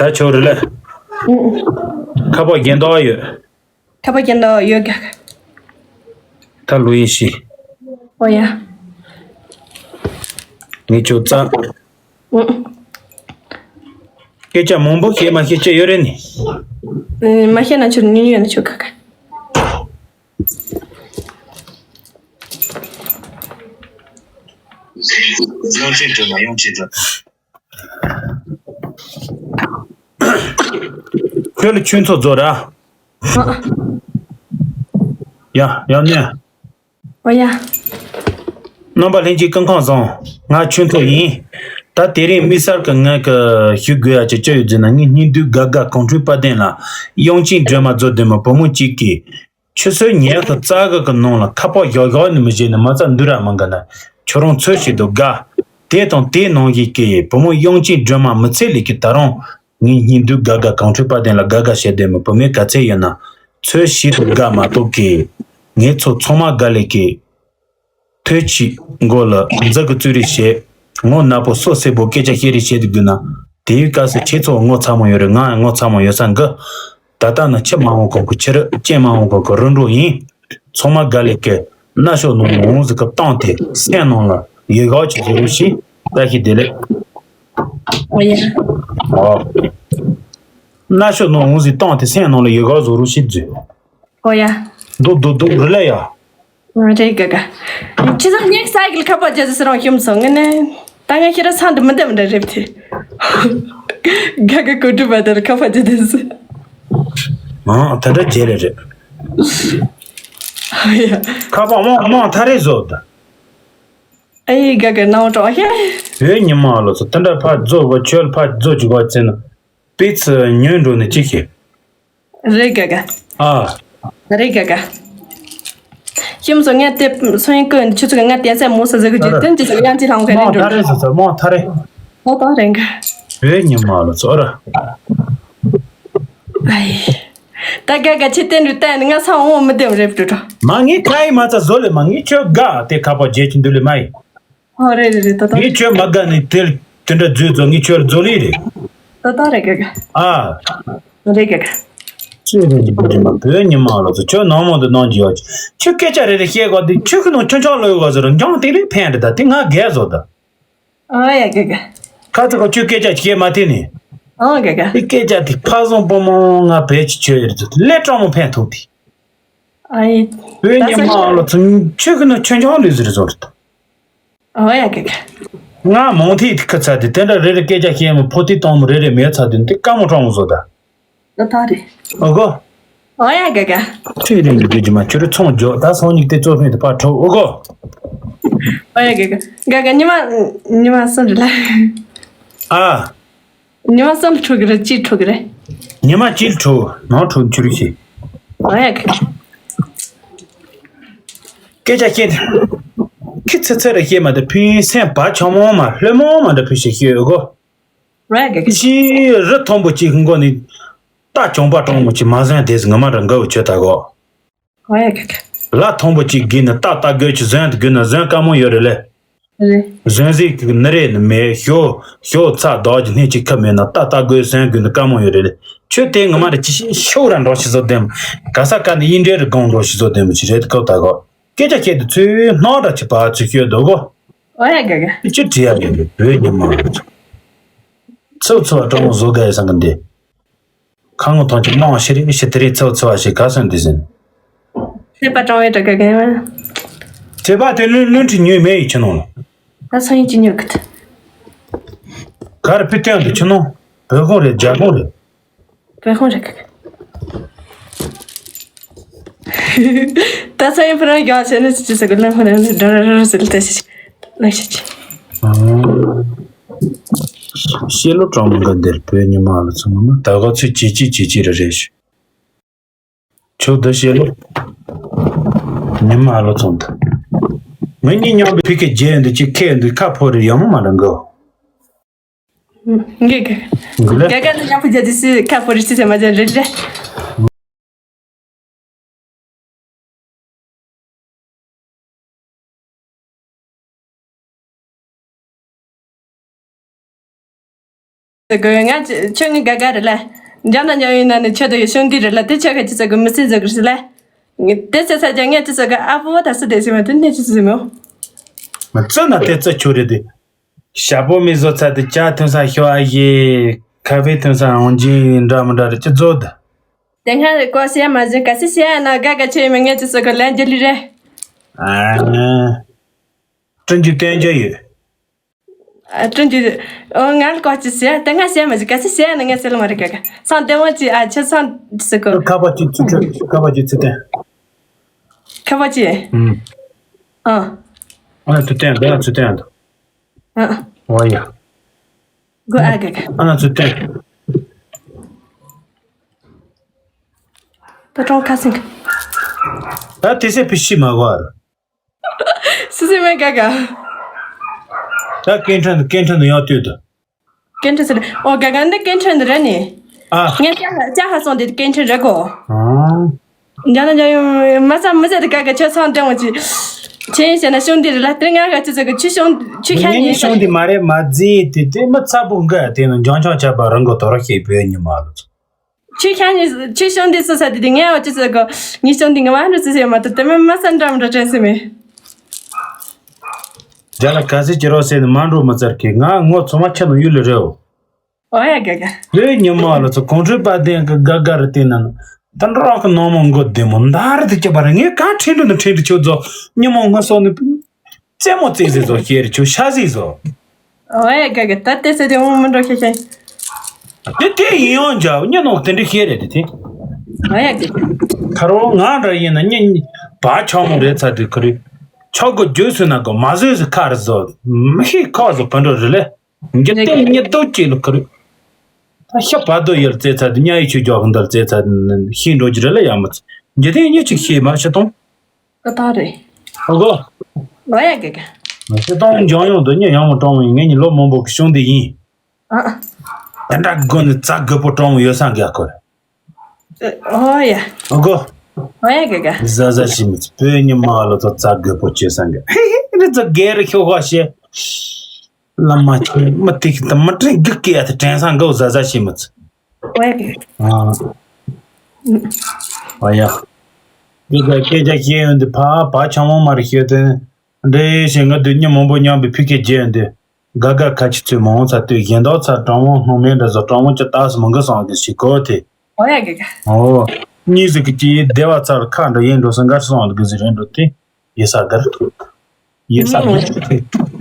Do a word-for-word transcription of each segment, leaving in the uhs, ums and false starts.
ད་ཆོག་རེད་ལ། ཨུ། ཁ་པར་རྒྱན་འདོགས་ཡོད། ཁ་པར་རྒྱན་འདོགས་ཡོད་ག། ད་ལོ་ཡིན་ཤི། ཨོ་ཡ། ངས་ཁྱོད་རྩ། ཨུ། སྐད་ཆ་མང་པོ་བཤད་མ་ཤེས་ཅི་ཡོད་རེད་ནི། ཨུ། མ་ཤེས་ན་ཆོག་ཉུང་ཉུང་ཡོད་ན་ཆོག་ག་ག། ཡོང་ཆེན་འགྲོ་ན་ཡོང་ཆེན་འགྲོ། ཁྱོད་ལ་ཆུ་ཚོད་རྫོགས་ར། ཡ་ཡང་ནས། ཨོ་ཡ། རྣམ་པ་ལྷན་རྒྱས་སྐུ་ཁམས་བཟང་། ང་ཆོས་མཐོ་ཡིན། ད་དེ་རིང་དམིགས་བསལ་གྱི་ངས་ཀྱི་ཞུ་དགོས་ཡ་ཅིག་ཅི་ཡོད་ཟེར་ན། ངའི་སྙིང་འདུས་དགའ་དགའ་གངས་ཁྲོད་དཔལ་ལྡན་ལ་དབྱངས་ཅན་སྒྲོལ་མ་རྫོགས་ལྡན་མ་བུ་མོ་གཅིག་གིས་ཆུ་ཚོད་ཉི་ཤུ་རྩ་དགུ་གི་ནང་ལ་ཁ་པར་བཞག་བཞག་ནས་མི་བྱེད་ནས་མ་རྩ་འདུག་ར་མི་འགའ་ན། ཁྱོད་རང་ཚོད་བྱེད་དུ་དགའ། དེ་དང་དེའི་ནང་བཞིན་གྱི་བུ་མོ་དབྱངས་ཅན་སྒྲོལ་མ་མི་ཚེ་ལས་ཀྱི་ད་རུང་ངའི་སྙིང་འདུས་དགའ་དགའ་གངས་ཁྲོད་དཔལ་ལྡན་ལ་དགའ་དགའ་བྱེད་བསྡད་མི་བུ་མོ་ག་ཚད་ཡོད་ན་ཚོད་བྱེད་དུ་དགའ་མ་གཏོགས་ཀྱི། ངེད་ཚོ་ཚང་མ་དགའ་ལས་ཀྱི། ཐོལ་གྱིས་མགོ་ལ་མཛུ་གུ་བཙུགས་རེས་བྱེད། ངོ་ནག་པོ་སོ་སེར་པོ་སྐད་ཆ་བཤད་རེས་བྱེད་དུ་དགོས་ན། དེའི་སྐབས་སུ་ཁྱེད་ཚོ་ངོ་ཚ་མོ་ཡོད་རེད། ང་ཡང་ངོ་ཚ་མོ་ཡོད་ས་འགི། ད་ལྟ་ནི་ཕྱི་མ་འོང་གོང་གི་ཕྱི་རུ་རྐྱེན་མ་འོང་གོང་གི་རིམ་གྲོ་ཡིན། ཚང་མ་དགའ་ལས་ཀྱི་རྣ་ཤོག་ནང་འོང་ཟིག་གི་བཏང་སྟེ་སེམས་ནང་ལ་ཡི་གེ་ཅིག་བཟོ་རོགས་ཞེས་བཀྲ་ཤིས་བདེ་ལེགས། ཨོ་ཡ། ཨོ། རྣ་ཤོག་ནང་འོང་ཟིག་བཏང་སྟེ་སེམས་ནང་ལ་ཡི་གེ་བཟོ་རོགས་ཞེས་བཟོས། ཨོ་ཡ། འདུག་འདུག་འདུག་རེད་ལ་ཡ། རེད་ག་ག། ཁྱེད་ཚོ་ངས་ས་ཡི་གི་ཁ་པར་རྒྱག་ཟེར་རང་ཤོམ་སོང་ངས་ནས། ད་ང་ཁྱེད་ར་ཚང་འདི་མི་འདེམ་འདྲ་རེད་དེ། ག་ག་གོ་སྒྲུབ་པ་དེར་ཁ་པར་རྒྱག་དེ་ཟེར། ཨང་ད་འདྲ་བྱས་ལེ་རེད། ཨ་ཡ། ཁ་པར་མང་མང་ཐ་རེ་བཟོ་ད། ཨེ་ག་ག་ནང་དྲོ་ཧེ། བོད་ཉི་མ་ལོ་ཚོ་དེ་འདྲ་ཕར་རྫོ་བ་ཆོལ་ཕར་རྫོ་ཅིག་བ་ཚེ་ན། པི་ཚི་ཉོན་འགྲོ་ནས་ཅི་ཤེས། རེད་ག་ག། ཨ། རེད་ག་ག། ཤིམ་སོ་ངས་དེ་སོ་ཡིན་ཀོན་ཆུ་ཚོད་ང་དེ་ཚད་མོ་ས་ཟེར་གི་ཅི་དེན་ཅི་ཟེར་ཡང་ཅི་ལྷང་ག་རེད་མོ་ཐ་རེ་འགྲོ། ཟེར་ཟེར་མོ་ཐ་རེ། ཨོ་ད་རེད་ག། བོད་ཉི་མ་ལོ་ཚོ་ར། ཨའི། ད་ག་ག་ཆེ་བསྟན་འགྲོ་བསྟན་ནི་ང་ཚང་འོང་མི་བདེ་རེད་འགྲོ་འགྲོ། མ་ངའི་ཁ་ཡི་མ་ཚ་བཟོ་ལེ་མ་ངའི་ཁྱོད་དགའ་དེ་ཁ་པར་རྒྱལ་གྱི་འདུག་ལེ་མ་ཡི། ཨོ་རེད་རེད་རེད་ད་ད། ངས་ཁྱོད་མ་དགའ་ནས་དེ་དེ་འདྲ་བརྫུས་ཚོ་ངས་ཁྱོད་རྫོ་ལི་རེད། ད་ད་རེད་ག་ག། ཨ། རེད་ག་ག། ཅི་རེད་ཅི་བུ་རེད་མ་བོད་ཉི་མ་ལོ་ཚོ་ཁྱོད་ནང་མོ་དུ་གནང་གི་ཡོད་ཅི་ཁྱོད་སྐད་ཆ་རེ་རེ་བཤད་གོ་དེ་ཁྱོད་ཀྱི་ནང་ཁྱོད་ཆོག་ལོས་གོ་ཟེར་འགྱང་དེ་རེད་ཕན་རེད་ད་དེ་ང་རྒས་བཟོ་ད། ཨ་ཡ་ག་ག། ཁ་ཚ་ག་ཁྱོད་སྐད་ཆ་ཅི་སྐད་མ་ཐེ་ནི། ཨ་ག་ག། དེ་སྐད་ཆ་དེ་ཕ་བཟང་པོ་མོ་ང་བེད་ཅི་ཁྱོད་ཡོད་ཚོ་ལས་སྤྲང་མོ་ཕན་ཐོག་དེ། ཨ་ཡི། བོད་ཉི་མ་ལོ་ཚོ་ཁྱོད་ཀྱི་ནང་ཁྱོད་ཆོག་ལོས་ཟེར་བཟོ་རེད་ད། ཨོ་ཡ་གི་གི། ང་མང་ཐིག་ཁ་ཚ་དེ་དེ་འདྲ་རེ་རེ་སྐད་ཆ་བཤད་མི་ཕོ་ཐིག་གཏོང་མི་རེ་རེ་མེད་ཚ་དེ་འདི་དཀའ་མོ་སྤྲང་མོ་བཟོ་ད། ཨོ་ད་རེད། ཨོ་གོ། ཨོ་ཡ་གི་གི། ཁྲིད་རིང་གི་དུས་ཀྱི་མ་ཁྱོད་རི་ཚོང་འཇོག་ད་སང་ཉིན་དེ་གཙོ་ཕན་དུ་ཕར་འཕྲོ་ཨོ་གོ། ཨོ་ཡ་གི་གི། གི་གི་ཉི་མ་ཉི་མ་གསུམ་རེད་ལ། ཨ། ཉི་མ་གསུམ་འཕྲོ་གི་རེད་གཅིག་འཕྲོ་གི་རེད། ཉི་མ་གཅིག་འཕྲོ་ནང་འཕྲོ་འཁྱུར་ཤི། ཨོ་ཡ་གི་གི། སྐད་ཆ་བཤད། ཁྱི་ཚེ་ཚེ་རེ་བཤད་མ་དེ་ཕུན་སེམས་བག་ཆགས་མོ་མ་ལྷོད་མོ་མ་འདྲ་ཕུན་ཞིག་ཤོད་གོ། རེད་གི་གི། ཅི་རི་མཐོན་པོ་གཅིག་མགོ་ནི། རྟ་གྱོང་པ་གྲོང་མོ་གཅིག་མ་ཟན་དེ་ཟི་ངོ་མ་ར་འགའ་བོ་ཆོད་ད་གོ། རེད་གི་གི། ལ་མཐོན་པོ་གཅིག་གི་ནི་རྟ་རྟ་རྒོད་ཀྱི་ཟན་དུ་གི་ནི་ཟན་དཀའ་མོ་ཡོད་རེད་ལེ། རེད། གཞོན་གཟིགས་ཀྱི་ནི་རེད་ནི་མེད་ཞོ་ཞོ་ཚ་དོག་གི་སྣེ་གཅིག་ཁབ་མེད་ན་རྟ་རྟ་རྒོད་ཟན་དགོས་ནི་དཀའ་མོ་ཡོད་རེད་ལེ། ཁྱོད་དེ་ངོ་མ་རེད་ཅི་ཤི་ཤོག་ར་འགྲོ་ཤི་བཟོ་དེམ། ག་ས་ག་ནི་ཨིན་འདྲེ་རུ་དགོང་འགྲོ་ཤི་བཟོ་དེམ་ཅི་རེད་ཀོ་ད་གོ། སྐད་ཆ་བཤད་དུ་ཚུལ་སྣང་ར་ཅི་པ་ཚུལ་ཤོད་དོ་གོ། ཨོ་ཡ་ག་ག། ཅི་བྲིས་ཡ་ཡོད་རེད་བོད་ཉི་མ་རེད། ཚུ་ཚུ་བ་གྲོང་བཟོ་དགའ་ཡ་སང་གི་འདི། ཁ་ངོ་ཐང་ཆུ་མང་ཤི་རིག་ཤི་དེ་རིག་ཚོ་ཚོ་བ་ཞིག་ག་སོན་དུ་ཟིན། ཚེ་པ་གྲོང་བའི་གྲོགས་ག་གན་བ། ཚེ་པ་དེ་ལུན་ལུན་ཁྲི་ཉོས་མེད་ཡི་ཆུ་ནང་ལ། ད་སང་ཡིན་ཅི་ཉོ་གི་ད། ག་རེ་ཕི་སྟོན་དུ་ཆུ་ནང་བོད་ཁོང་རེད་རྒྱ་ཁོང་རེད། བོད་ཁོང་རེད་ག་ག། ད་སང་ཡིན་ཕི་རང་རྒྱ་ཆེ་ནི་ཅི་ཅི་ཟེར་གི་ལུན་ཁོང་རེད་འདྲ་ར་ར་ར་ཟེར་ལ་ད་ཤི་ཅི་ལ་ཤི་ཅི། ཨང་། ཤེས་ལོ་གྲོང་མི་འགའ་འདིར་བོད་ཉི་མ་ལ་ཚང་མ་ད་ག་ཚོད་ཇེ་ཆེ་ཇེ་ཆེ་རེ་རེ་ཞུ། ཆོག་འདི་ཤེས་ལོ། ཉི་མ་ལོ་ཚང་ད། ང་གཉིས་མཉམ་པའི་ཕི་ཁེ་རྒྱལ་འདི་ཅི་ཁེ་འདི་ཁ་ཕོ་རི་ཡང་མ་རང་གོ། ངེ་གེ། གུ་ལེ། ག་ག་ནི་ཉམ་པོ་རྒྱ་ཇི་སི་ཁ་ཕོ་རི་ཅི་ཟེར་མ་རྒྱ་རེ་རེ། ཟེར་གི་ང་ཁྱོད་ངའི་དགའ་དགའ་རེད་ལ། འཇམ་དང་འཇམ་ཡིན་ན་ནི་ཁྱོད་དང་ཡོད་ཤོང་འདི་རེད་ལ། དེ་ཁྱོད་ཁ་ཅི་ཟེར་གི་མི་སྲིད་ཟེར་གི་རེད་ལ། དེ་ཟེར་ས་ཀྱང་ངས་ཅི་ཟེར་གི་ཨ་ཕོ་ད་སུ་དེ་ཟེར་མ་དེ་ནས་ཅི་ཟེར་མོ། མི་བཙོན་ན་དེ་བཙོན་ཆོག་རེད་དེ། ཞྭ་པོ་མི་བཟོ་ཚ་དེ་ཇ་ཐུན་ས་ཤོ་ཨ་ཡེ། ཁ་ཕེ་ཐུན་ས་འོང་ཇིན་འདྲ་མི་འདྲ་རེད་ཅི་བཟོ་དེ། དེ་སྔ་རེ་ཀོ་ཤེས་མ་ཟིན་ག་སི་ཤེས་ན་དགའ་དགའ་ཆེ་ཡིན་མ་ངས་ཅི་ཟེར་གི་ལན་རྒྱ་ལི་རེད། ཨ་ནི། སྤྲིན་གྱི་བསྟན་རྒྱུ་ཡོད། ཨ། སྤྲིན་གྱི། ཨོ་ང་ལ་ཀོ་ཅི་ཟེར་དེ་སྔ་ཤེས་མ་ཟིན་ག་སི་ཤེས་ན་ངས་ཟེར་ལ་མ་རེད་ག་ག་སང་དེ་མོ་ཅི་ཨ་ཆེ་སང་ཟེར་གི། ཁ་པ་ཅི་ཚུ་ཁྲོད་ཁ་པ་ཅི་ཚུ་བསྟན། ཁ་པ་ཅི། ཨུམ། ཨ། ཨ་ན་ཚུ་བསྟན་འདི་ན་ཚུ་བསྟན་འདུག་ཨ། ཨོ་ཡ། གོ་ཨ་ག་ག་ཨ་ན་ཚུ་བསྟན། ད་ཀྲོང་ཁ་སིང་། ད་དེ་སེ་ཕི་ཤི་མ་གོ་ཨ་ར། སུ་སེ་མེ་ག་ག་ད་སྐད་འཕྲིན་སྐད་འཕྲིན་དུ་ཡང་ལྟོས་དུ། སྐད་འཕྲིན་ཟེར་ཨོ་ག་ག་འདི་སྐད་འཕྲིན་དུ་རེད་ནི། ཨ། ངས་ཅ་ཅ་ཧ་སོང་དེ་སྐད་འཕྲིན་རེད་གོ། ཨང་། འཇམ་ན་འཇམ་ཡོང་མ་ས་མི་ཟེར་དུ་ག་ག་ཁྱོད་ཚང་སྟོན་འོང་ཅི། ཆེན་ཞེ་ན་ཤོང་འདི་རེད་ལ་དེར་ང་ག་ཅི་ཟེར་གི་ཆུ་ཤོང་ཆུ་ཁྱ་ངས་ཉིན་ནི་ཤོང་འདི་མ་རེད་མ་རྫི་དེ་དེ་མི་ཚ་པོ་འགའ་དེ་ནི་འཇང་ཆང་ཆ་པ་རང་གི་དོ་ར་ཤེས་བོད་ཉི་མ་ལ་ཚོ། ཆུ་ཤ་ནི་ཆུ་ཤོང་འདི་སུ་ས་དེ་དེ་ངས་འོ་ཅི་ཟེར་གོ། ཉི་ཤོང་འདི་ངས་མ་འགྲོ་ཟེར་ཟེར་མ་ཐུབ་དེ་མི་མ་ས་འདྲ་མི་འདྲ་དྲན་སེ་མེད། རྒྱ་ལ་ག་སེ་ཅི་རོ་ཟེར་ནི་མ་འགྲོ་མི་ཚར་གི་ང་ངོ་ཚོ་མ་ཁྱེད་ནང་ཡུལ་ལ་རེའོ། ཨོ་ཡ་ག་ག་ལོས་ཉི་མ་ལ་ཚོ་གོང་ཁྲོས་པ་དན་གི་དགའ་དགའ་རུ་བལྟས་ན་ནི་ད་འགྲོ་གི་ནང་མ་མགོ་བདེ་མོ་མདའ་རུ་དུ་སྐྱོབ་པ་རེད། ངས་གང་ཁྲིན་འགྲོ་ནི་ཁྲིན་འགྲོ་ཁྱོད་ཚོ་ཉི་མ་ངོ་སོ་ནི། རྩེད་མོ་རྩེ་ཟེར་ཟོ་ཤེས་རེད་ཁྱོད་ཤ་ཟིག་ཟོ། ཨོ་ཡ་ག་ག་ད་དེ་ཟེར་དེ་འོང་མི་འགྲོ་ཤེས་ཤེས། དེ་དེ་ཡིན་ཡང་འཇའ་ཉི་ནོ་དེ་འདྲ་ཤེས་རེད་དེ་དེ། ཨོ་ཡ་ག་ག་ཁ་རོ་ང་འདྲ་ཡིན་ན་ཉི་བ་ཆགས་མོ་རེད་ཚ་དུས་ཁ་རི། ཆག་གོ་རྒྱུ་སུ་ན་གོ་མ་བཟོས་སུ་ཁ་རི་ཟོ། མི་ཤེས་ཁ་ཟོ་བུ་འགྲོ་རི་ལེ། འགྱུར་ཏེ་ཉི་ལྡོག་ཅེས་ལ་ཁ་རི། ད་ཤ་བ་དོ་ཡར་རྩེ་ཚ་དུས་ཉ་ཡི་ཆུ་རྒྱག་འདར་རྩེ་ཚ་དུས་ཤེས་འགྲོ་རྒྱུ་རི་ལེ་ཡ་མ་ཚ། འགྱུར་ཏེ་ཉི་ཆིག་ཤེས་མ་ཤི་གཏོང་། ཨ་ད་རེད། ཨོ་གོ། ཨོ་ཡ་གེ་གེ། ང་ཚོ་ཏང་འཇང་ཡོང་དུ་ཉི་ཡང་མོ་ཀྲོང་ཡིན་ངེད་གཉིས་ལོ་མང་པོ་གི་གཞུང་འདི་ཡིན། ཨ། དེ་འདྲ་དགོ་ནི་རྩ་དགོས་པོ་ཀྲོང་ཡོད་ས་འགའ་ཁོ་རེད། ཨོ་ཡ། ཨོ་གོ། ཨོ་ཡ་གེ་གེ། ཟ་ཟ་ཞིམ་སྤོས་ཉི་མ་ལོ་ཚོ་རྩ་དགོས་པོ་བྱེད་ས་འགའ་ཧི་ཧི་རི་ཚོ་རྒྱལ་རི་ཤོག་ཧ་ཤེ། བླ་མ་ཁྱེད་མི་ཏིག་དང་མི་དྲན་རྒྱུ་སྐད་དེ་དྲན་ས་འགའ་ཟ་ཟ་ཞིམ་ཚོ། ཨོ་ཡ། ཨ་ཡ། འདི་ག་སྐད་ཆ་བཤད་ཡོང་དུས་ཕ་བ་ཆུང་མ་མར་བཤད་དོན་འདྲེ་ཞིག་ང་དུས་ཉི་མང་པོ་མཉམ་པའི་ཕི་ཁེ་བརྗེད་ཡོང་དུས་དགའ་དགའ་ཁ་ཆེ་ཚོས་མ་འོང་ཚ་དུས་གཞན་དག་ཚ་གྲང་མོ་སྣང་མེད་འདྲ་བཟོ་གྲང་མོ་ཅི་ལྟ་སུ་མང་གི་སོང་གི་ཞིག་གོ་དེ། ཨོ་ཡ་གི་ག་ཨོ། གཉིས་ཟིག་གི་ཅི་སྡེ་བ་ཚར་ཁ་འདྲ་ཡིན་འགྲོ་སུ་འགར་སོང་གི་ཟི་རེད་འགྲོ་དེ། ཡེ་ས་གར། ཡེ་ས་གར།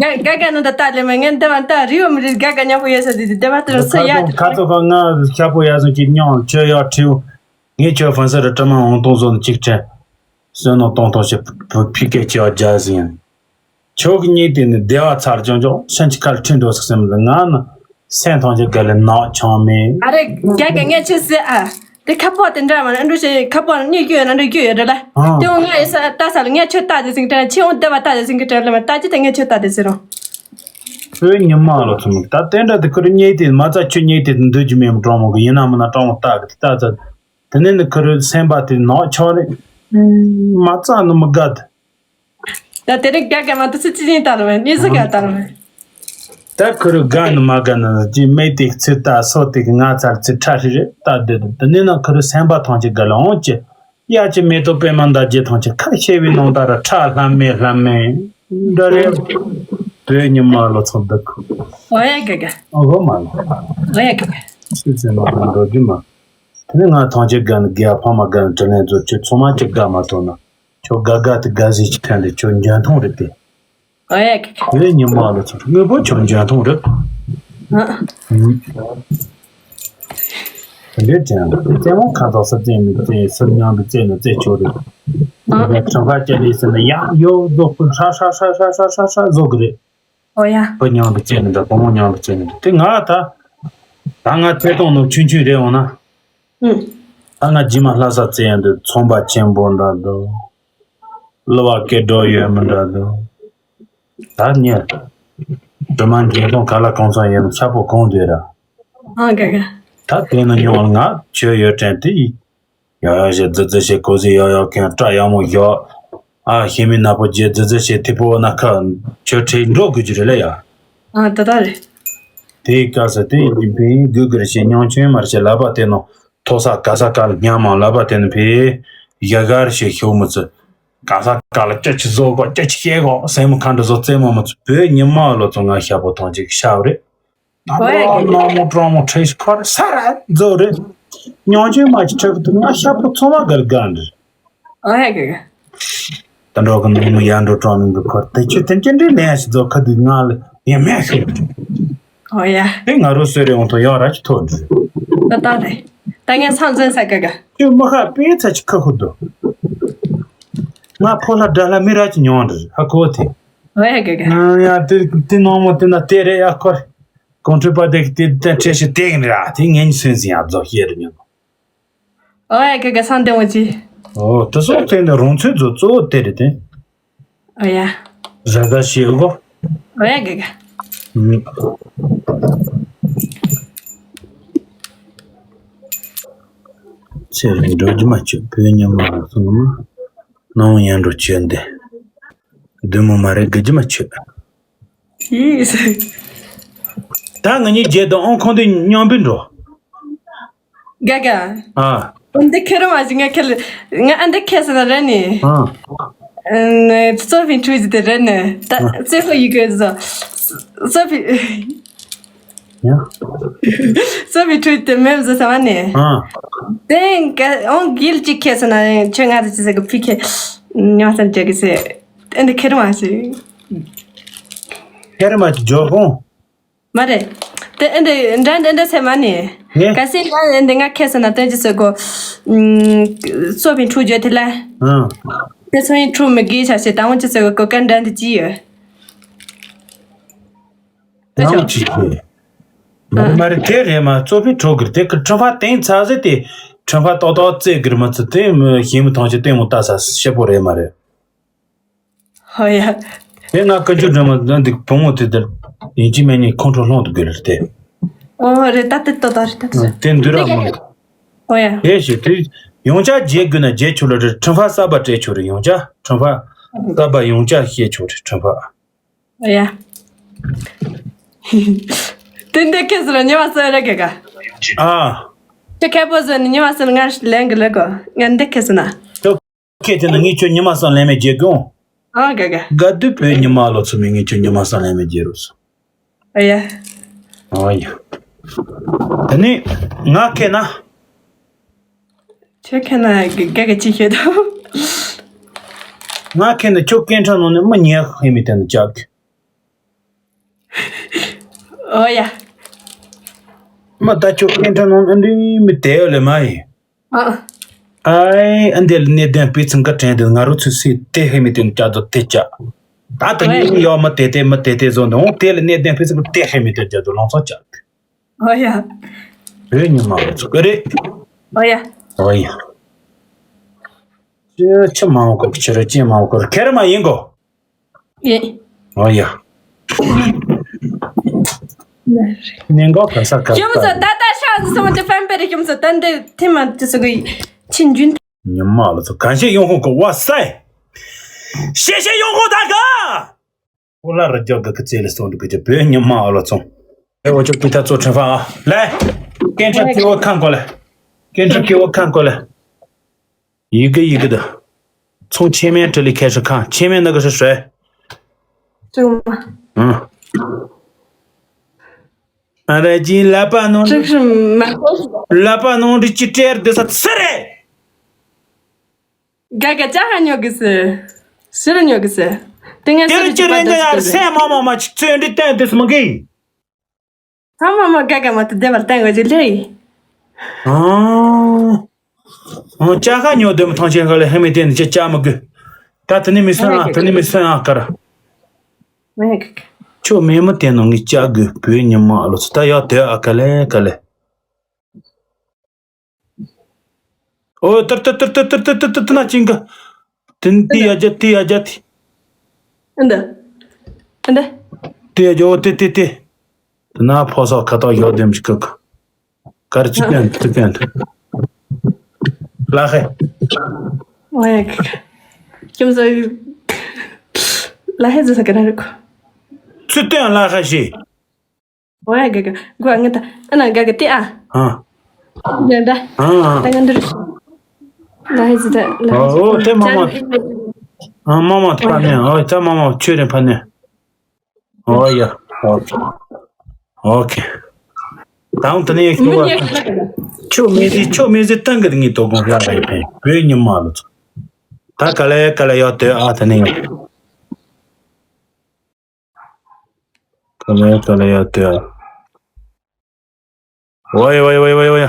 དགའ་དགའ་ནང་ད་ལྟ་ལས་མ་ངན་འདི་བ་ད་རི་བོ་མི་རིགས་དགའ་དགའ་མཉམ་པོ་ཡོད་ས་དེ་དེ་བ་དེ་རུ་སུ་ཡ་དེ་ཁ་ཐོ་ཁ་ང་ཤ་པོ་ཡ་སོང་གི་མྱོང་ཆོས་ཡ་ཁྲིའུ། ངས་ཁྱོད་ཧྥན་སི་རི་ཀྲི་མ་འོང་གཏོང་བཟོ་ནི་གཅིག་དྲན། བསོད་ནམས་གཏོང་གཏོང་ཞེས་བུ་ཕི་སྐད་ཅེས་པ་རྒྱ་ཟིན། ཁྱོད་ཀྱི་གཉིས་དེ་ནི་བདེ་བ་ཚར་ཅང་ཅང་ཤན་གྱི་ཁར་ཁྲིད་འགྲོ་ཟིག་སེམས་ལ་ང་ནི་སེམས་ཐང་ཅིག་ག་ལས་ནག་ཆང་མེད། ཨ་རེ་རྒྱ་ག་ངས་ཁྱོད་ཟེར་ཨ། དེ་ཁ་པོ་དེ་འདྲ་མ་ཨ་འགྲོ་ཞེས་ཁ་པོ་གཉིད་སྐྱོ་ཡོད་ན་འགྲོ་སྐྱོ་ཡོད་རེད་ལ། ཨང་། དེ་འོ་ང་ཡི་ས་ལྟ་ས་ལ་ངས་ཁྱོད་ལྟ་དེ་ཟིན་གི་དྲན་ཁྱེད་འོ་བདེ་བ་ལྟ་དེ་ཟིན་གི་དྲན་ལ་མ་ལྟ་ཅི་དེ་ངས་ཁྱོད་ལྟ་དེ་ཟིན་རུང་། ཁྱོད་ཉི་མ་ལོ་ཚོ་མི་ལྟ་དེ་འདྲ་དེ་ཁོ་རུ་གཉིད་དེ་མ་རྩ་ཁྱོད་གཉིད་དེ་འདུག་རྒྱུ་མེད་མི་གྲོང་མོ་གི་ཡིན་ན་མིན་ན་གྲོང་མོ་ལྟ་གི་དེ་ལྟ་ཚ། དེ་ནས་ནི་ཁོ་རུ་སེམས་པ་དེ་ནག་ཆགས་རེད། མ་རྩ་ནི་མི་དགའ་དེ། ད་དེ་རིང་དགའ་དགའ་མ་ཐུབ་ཚེ་ཅི་ཡིན་ལྟ་རུ་མེད་གནས་ཚུལ་ག་ལྟ་རུ་མེད། ད་ཁུ་རུ་དགའ་ནི་མ་དགའ་ནི་ཅི་མེད་དེ་ཚེ་ལྟ་སོ་དེ་གི་ང་ཚར་ཚེ་ཁྲ་ཧྲི་རེད་ལྟ་སྡོད་དེ་དེ་ནས་ན་ཁུ་རུ་སེམས་པ་ཐང་ཅིག་དགའ་ལ་འོང་ཅི། ཡ་ཅི་མེ་ཏོག་པད་མ་འདའ་རྒྱས་ཐང་ཅིག་ཁ་ཤེས་པའི་ནང་ལྟ་ར་ཁྲ་ལྷམ་མེ་ལྷམ་མེ་འདྲ་རེད། དོན་ཉི་མ་ལོ་ཚོ་འདུག་ཨོ་ཡ་དགའ་དགའ། ཨོ་གོ་མ་ལོ། ཨོ་ཡ་དགའ་དགའ། ཆུ་ཚན་མ་དང་འགྲོ་རྒྱུ་མ། དེ་ནས་ང་ཐང་ཅིག་དགའ་ནི་དགེ་བ་ཕ་མ་དགའ་ནི་དྲིན་ལན་རྫོགས་ཁྱོད་ཚང་མ་ཅིག་དགའ་མ་ཐུབ་ན། ཁྱོད་དགའ་དགའ་དེ་དགའ་ཟིག་ཅིག་ཐོན་ཏེ་ཁྱོད་འཇོན་ཐང་རེད་དེ། ཨོ་ཡ་གི་གི། དེ་ཉི་མ་ལ་ཚོ་དངོས་པོ་ཁྱོད་འཇོན་ཐང་རེད། ཨ། ཨུམ། དེ་འདྲའི་དྲན་ལ་རྩེད་མོ་ཁ་ཐག་སུ་རྩེད་མི་རྩེད་སུ་མཉམ་དུ་རྩེད་ནི་རྩེད་ཆོག་རེད། ཨ། དེ་འདྲ་ཁྲམ་ཁ་བཅད་དེ་ཟེར་ན་ཡང་ཡོ་རྫོགས་པོ་ཧྲ་ཧྲ་བཟོ་གི་རེད། ཨོ་ཡ། བུ་མཉམ་དུ་རྩེད་ནི་འདྲ་བུ་མོ་མཉམ་དུ་རྩེད་ནི་འདྲ་དེ་ང་ད། ད་ང་ཚེ་ཐོང་ནོ་ཆུང་ཆུང་རེད་འོང་ན། ཨུམ། ད་ང་རྗེས་མ་ལྷ་ས་རྩེད་ཡོང་དུས་ཚོང་པ་ཆེན་པོ་འདྲ་འདུག་གླུ་བ་སྐད་སྒྲོག་ཡོད་མི་འདྲ་འདུག་ད་ཉེ། སྒྲོལ་མ་འཇིང་སྟོང་ག་ལ་གང་ཚང་ཡོད་ཤ་པོ་གང་འདུག་ར། ཨང་ག་ག་ད་དེ་ནི་ཉོ་ང་ཆོས་ཡོད་དྲན་དེ་ཡི། ཡང་ཡང་ཞེས་རྫི་རྫི་ཞེས་གོ་ཟི་ཡག་ཡག་གན་སྐྲ་ཡག་མོ་ཡག་ཨ་ཤེས་མི་ནག་པོ་རྗེས་རྫི་རྫི་ཞེས་ཐིག་པོ་ན་ཁ་ཆོས་ཁྲིད་འགྲོ་དགོས་རྒྱུ་རེད་ལ་ཡ། ཨ་ད་ད་རེད། དེའི་སྐབས་སུ་དེ་ཡིན་ཕིན་གུ་གུར་ཞེས་སྙོང་ཆུང་མར་ཞེས་ལབ་པ་དེ་ནང་ཐོག་ས་ག་ས་ག་ལ་སྙམ་མང་ལབ་པ་དེ་ནི་ཕི་ཡ་གར་ཞེས་ཤོག་མི་ཚུ་ག་ས་ག་ལ་ཅི་ཆི་བཟོ་གོ་ཅི་ཆི་ཤེས་གོ་སེམས་མ་ཁ་འདྲ་བཟོ་རྩེད་མོ་མི་ཚུ་བོད་ཉི་མ་ལོ་ཚོ་ང་ཤ་པོ་ཐོང་ཅིག་ཤ་རེད། ཨོ་ཡ་གི་གི། ནང་མོ་གྲོང་མོ་ཁྲེས་ཁར་ས་ར་རྫོ་རེད། ཉོང་ཆེན་མ་ཅི་ཁྲག་ཏུ་ང་ཤ་པོ་ཚོ་མ་གར་ག་འདྲ། ཨོ་ཡ་གི་གི། ད་འགྲོ་གི་ནང་མོ་ཡར་འགྲོ་གྲོང་མི་འདུག་ཁར་དེ་ཆུ་དེ་ཅི་འདྲའི་ལན་ཞིག་རྫོ་ཁ་དུ་ང་ལ་ཡ་མེད་ཤོད། ཨོ་ཡ། དེ་ང་རོ་སོས་རེ་འོང་ཐོ་ཡོང་ར་ཅི་ཐོ་འདྲ། ད་ད་རེད། ད་ངས་སང་འཛིན་ས་གི་གི། ཁྱོད་མ་ཁ་པའི་ཚ་ཅི་ཁ་ཁུ་འདུག་ང་ཕོ་ལྷ་དགྲ་ལྷ་མི་ར་ཅི་ཉོང་འདྲ་ཧ་གོ་དེ། ཨོ་ཡ་གི་གི། ང་ཡ་དེ་དེ་ནང་མོ་དེ་ན་དེ་རེད་ཡ་ཁོ། གོང་ཁྲོས་པ་དེ་དེ་དེ་ཁྲེ་ཤི་དེ་གི་ར་དེ་ངན་སུན་སི་ཡ་རྫོགས་ཤེས་རེ་ཉོན། ཨོ་ཡ་གི་གི་སང་དེ་འོ་ཅི། ཨོ་དེ་སོགས་དེ་ནི་རོང་ཚོའི་རྫོ་གཙོ་བོ་དེ་རེད་དེ། ཨོ་ཡ། ར་ས་ཤེས་གོ། ཨོ་ཡ་གི་གི། ཨུམ། ཚེ་རིང་འགྲོ་རྒྱུ་མ་བྱེད་བོད་ཉི་མ་ལ་སོང་ན་ནང་ཡན་འགྲོ་བྱེད་འདི། བདུད་མོ་མ་རེད་དགའ་རྒྱུ་མ་བྱེད། ཡིས། ད་ང་གཉིས་རྗེས་དང་ཨང་ཁོང་དུ་མཉམ་པོ་འགྲོ། དགའ་དགའ། ཨ། འདི་ཁེ་རུ་མ་ཞིག་ང་ཁེ་ལ་ང་ཨ་འདི་ཁེ་ས་ན་རེད་ནི། ཨ། ཙོ་ཕིན་ཁྲུ་ཞིག་དེ་རེད་ནི། ད་ཙེ་ཧོ་ཡི་གོས་ཟོ། ཙོ་ཕིན། ཡ། ཙོ་ཕིན་ཁྲུ་དེ་མེད་བཟོ་ས་མ་ནི། ཨ། དེ་ཨང་གིལ་ཅིག་ཁེ་ས་ན་ཁྱོད་ང་ཚོ་ཅི་ཟེར་གི་ཕི་ཁེ། ཉོ་སར་འཇོག་གི་ཟེར། ཨ་འདི་ཁེ་རུ་མ་ཞིག་ཁེ་རུ་མ་ཞིག་འཇོག་གོང་། མ་རེད། དེ་ཨེ་འདི་འདྲ་འདི་འདྲ་ཟེར་མ་ནི། ངས། གལ་སྲིད་ང་ཨེ་འདི་ང་ཁེ་ས་ན་སྟོན་ཅི་ཟེར་གོ། ཙོ་ཕིན་ཁྲུ་བརྗོད་དེ་ལ། ཨང་། དེ་ཚོ་ཡིན་ཁྲུ་མི་དགེ་ཆ་ཞེ་དང་ཅི་ཟེར་གོ་གོ་ག་འདྲ་འདི་ཅི་ཡོད། དེ་ཡང་ཅི་ཟེར། མ་རེད་མ་རེད་དེ་རེད་མ་ཙོ་ཕིན་ཁྲུ་གིར་དེ་གི་ཁྲི་ཕ་བསྟན་ཚ་ཟེར་དེ་ཁྲི་ཕ་ཏོག་ཏོག་རྩེ་གིར་མ་ཚུ་དེ་ཞེ་མི་ཐང་ཆེ་ལྟད་མོ་ལྟ་ས་ཤེ་པོ་རེད་མ་རེད། ཨོ་ཡ། དེ་ང་ཀ་ཅུ་སྒྲོལ་མ་འདི་བུ་མོ་དེ་དེར་ཡིན་གཅིག་མིན་གཉིས་ཁོང་ཁྲོ་སློང་དུ་དགོས་ལ་དེ། ཨོ་རེད་ད་དེ་ཏོ་ཏོ་རེད་ད་དེ། དེ་འདུལ་ར་མ། ཨོ་ཡ། དེ་ཞིག་དེ་ཡོང་ཆ་རྗེས་དགོས་ན་རྗེས་ཆོག་ལ་རེད་ཁྲིམས་ཕ་གསར་པ་སྤྲད་ཆོག་རེད་ཡོང་ཆ་ཁྲིམས་ཕ་གསར་པ་ཡོང་ཆ་བཤད་ཆོག་རེད་ཁྲིམས་ཕ། ཨོ་ཡ། དེ་འདི་ཁེ་སི་ལ་ཉེ་བ་སོ་རེད་ག་ག་ཨ། དེ་ཁེ་པོ་ཟོ་ནི་ཉེ་བ་སོ་ང་ལེན་གི་ལེ་གོ་ང་འདི་ཁེ་སི་ན། ཁྱོད་ཁྱེད་དེ་ན་ངས་ཁྱོད་ཉི་མ་སང་ལན་མེད་རྒྱལ་གོང་། ཨང་ག་ག་དགའ་སྡུག་བོད་ཉི་མ་ལོ་ཚོ་མི་ངས་ཁྱོད་ཉི་མ་སང་ལན་མེད་རྒྱལ་རོགས་སོ། ཨ་ཡ། ཨ་ཡ། ད་ནི་ང་ཁེ་ན། ཁྱོད་ཁེ་ན་ག་ག་ག་ཅི་ཤེས་དང་། ང་ཁེ་ན་ཁྱོད་སྐད་འཕྲིན་ནང་ནས་མི་ཉལ་ཧེ་མི་དེ་ན་ཅག་ཨོ་ཡ། མ་ད་ཁྱོད་སྐད་འཕྲིན་ནང་ཨ་འདྲི་མི་དེ་ཡོད་ལེ་མ་ཡིན། ཨ། ཨའི་ཨ་འདི་ལ་གནས་དོན་སྤེལ་ཚུན་ཀ་དྲན་དུ་ང་རོ་ཚོས་སྲིད་དེ་ཧེ་མི་དེ་ནི་བཅའ་དོ་དེ་བཅའ། ད་ད་ནི་ཡོ་མི་དེ་དེ་མི་དེ་དེ་བཟོ་འདུག་དེ་ལ་གནས་དོན་སྤེལ་ཚུན་ཀ་དེ་ཧེ་མི་དེ་བཅའ་དོ་ལོང་ཚོ་བཅའ། ཨོ་ཡ། བོད་ཉི་མ་རུ་ཚོ་ཀ་རེད། ཨོ་ཡ། ཨོ་ཡ། ཅི་ཆི་མང་གོ་ཁྱི་ར་ཅི་མང་གོ་ཁེ་ར་མ་ཡིན་གོ་ཡེ། ཨོ་ཡ། ཉེན་གོ་ག་ས་ག་ཤོམ་ས་ད་ད་ཤ་ཟི་སོང་ཏེ་ཕན་པེ་རེ་ཤོམ་ས་ད་འདི་ཐི་མ་ཏི་སུ་གི་ཆིན་ཇུན། ཉི་མ་ལ་ཚོ་གང་ཤེས་ཡོང་ཧོ་གོ་བ་སའི། ཤེས་ཤེས་ཡོང་ཧོ་ད་ག་ཨོ་ལ་ར་རྒྱོ་ག་གི་ཙེ་ལ་སོང་འདུག་གི་བོད་ཉི་མ་ཨོ་ལ་ཚོང་། ཨེ་འོ་ཅོ་ཀི་ད་ཚོ་ཁྲེན་ཧྥང་ཨ་ལེ། ཀེན་ཁྲ་ཀི་བོ་ཁང་གོ་ལེ། ཀེན་ཁྲ་ཀི་བོ་ཁང་གོ་ལེ། ཡི་གེ་ཡི་གེ་དུ། ཚོང་ཆེན་མེན་ཏྲི་ལི་ཁེ་ཧྲི་ཁང་ཆེན་མེན་ནི་གི་ཧྲི་ཧྲི། ཅུང་མ། ཨང་། ཨ་ར་ཅི་ལ་པ་ནོ། ཅིག་ཧྲི་མ་གོ་ཤི། ལ་པ་ནོ་འདི་ཅི་ཏྲེར་འདི་ས་ཚི་རེ། ག་ག་ཅག་ཧ་ཉོ་གི་སི། ཤི་ར་ཉོ་གི་སི། དེ་ངས་ཏེ་སི་རི་རི་ཅི་ཅི་རེ་པ་འདི་ཡ་དོ་སི་སེ་མ་མ་མ་ཅི་ཚོད་འདི་ཏན་འདི་སི་མ་གི། ཚང་མ་མ་དགའ་དགའ་མ་ཏི་བདེ་བར་བསྟན་དགོས་ཀྱི་ལེ། ཨང་། ཨང་། ཅག་ཁ་ཉོ་དོན་མི་ཐང་ཆེན་ཁ་ལ་ཧེ་མེ་དེ་ནི་ཅི་ཅག་མི་དགོས། ད་དེ་ནི་མི་སོན་ཨ་དེ་ནི་མི་སོན་ཨ་ཀར། མེད་གི། ཁྱོད་མེ་མི་དེ་ནང་གི་ཅག་དགོས་བོད་ཉི་མ་ཨ་ལོ་ཚོ་ད་ཡག་དེ་ཨ་ཀ་ལེ་ཀ་ལེ། ཨོ་ཏར་ཏར་ཏར་ཏར་ཏར་ཏར་ཏར་ཏར་ན་ཅིང་ག་ཏིན་ཏི་ཡ་ཇ་ཏི་ཡ་ཇ་ཏི། ཨ་འདི། ཨ་འདི། ཏི་ཡ་ཇ་ཨོ་ཏི་ཏི་ཏི། དེ་ན་ཕོ་སོགས་ཁ་ཐོག་ཡོད་དེམ་ཅིག་གི། གར་ཚུད་པན་ཚུད་པན། ལ་ཧེ། ཨོ་ཡ་གི། ཁྱིམ་སོ། ལ་ཧེ་ཟེར་ས་ག་ར་རེད་གོ། ཚུད་པན་ལ་ཧེ་ཞེས། ཨོ་ཡ་ག་ག་གོ་ཨ་ང་ད་ཨ་ན་ག་ག་ཏི་ཨ། ཨ། ཡ་ད། ཨ། ད་ང་འདིར། ལ་ཧེ་ཟི་ད་ལ་ཧེ་ཟི། ཨོ་དེ་མ་མ། ཨ་མ་མ་ཕ་ནས། ཨོ་ད་མ་མ་ཆོས་རེ་ཕ་ནས། ཨོ་ཡ། ཨོ་ཁེ། ཨོ་ཁེ། དང་དེ་ནས་ཁྱོད་མི་ཉག་ཁྱོད་མི་ཟི་ཁྱོད་མི་ཟི་ཏང་གི་ངའི་དོ་དགོང་ལ་རེ་ཕན་བོད་ཉི་མ་ལོ་ཚོ། ད་ག་ལ་ཡ་ག་ལ་ཡ་དེ་ཨ་དེ་ནས། ག་ལ་ཡ་ག་ལ་ཡ་དེ་ཨ། ཝའི་ཝའི་ཝའི་ཝའི་ཝའི།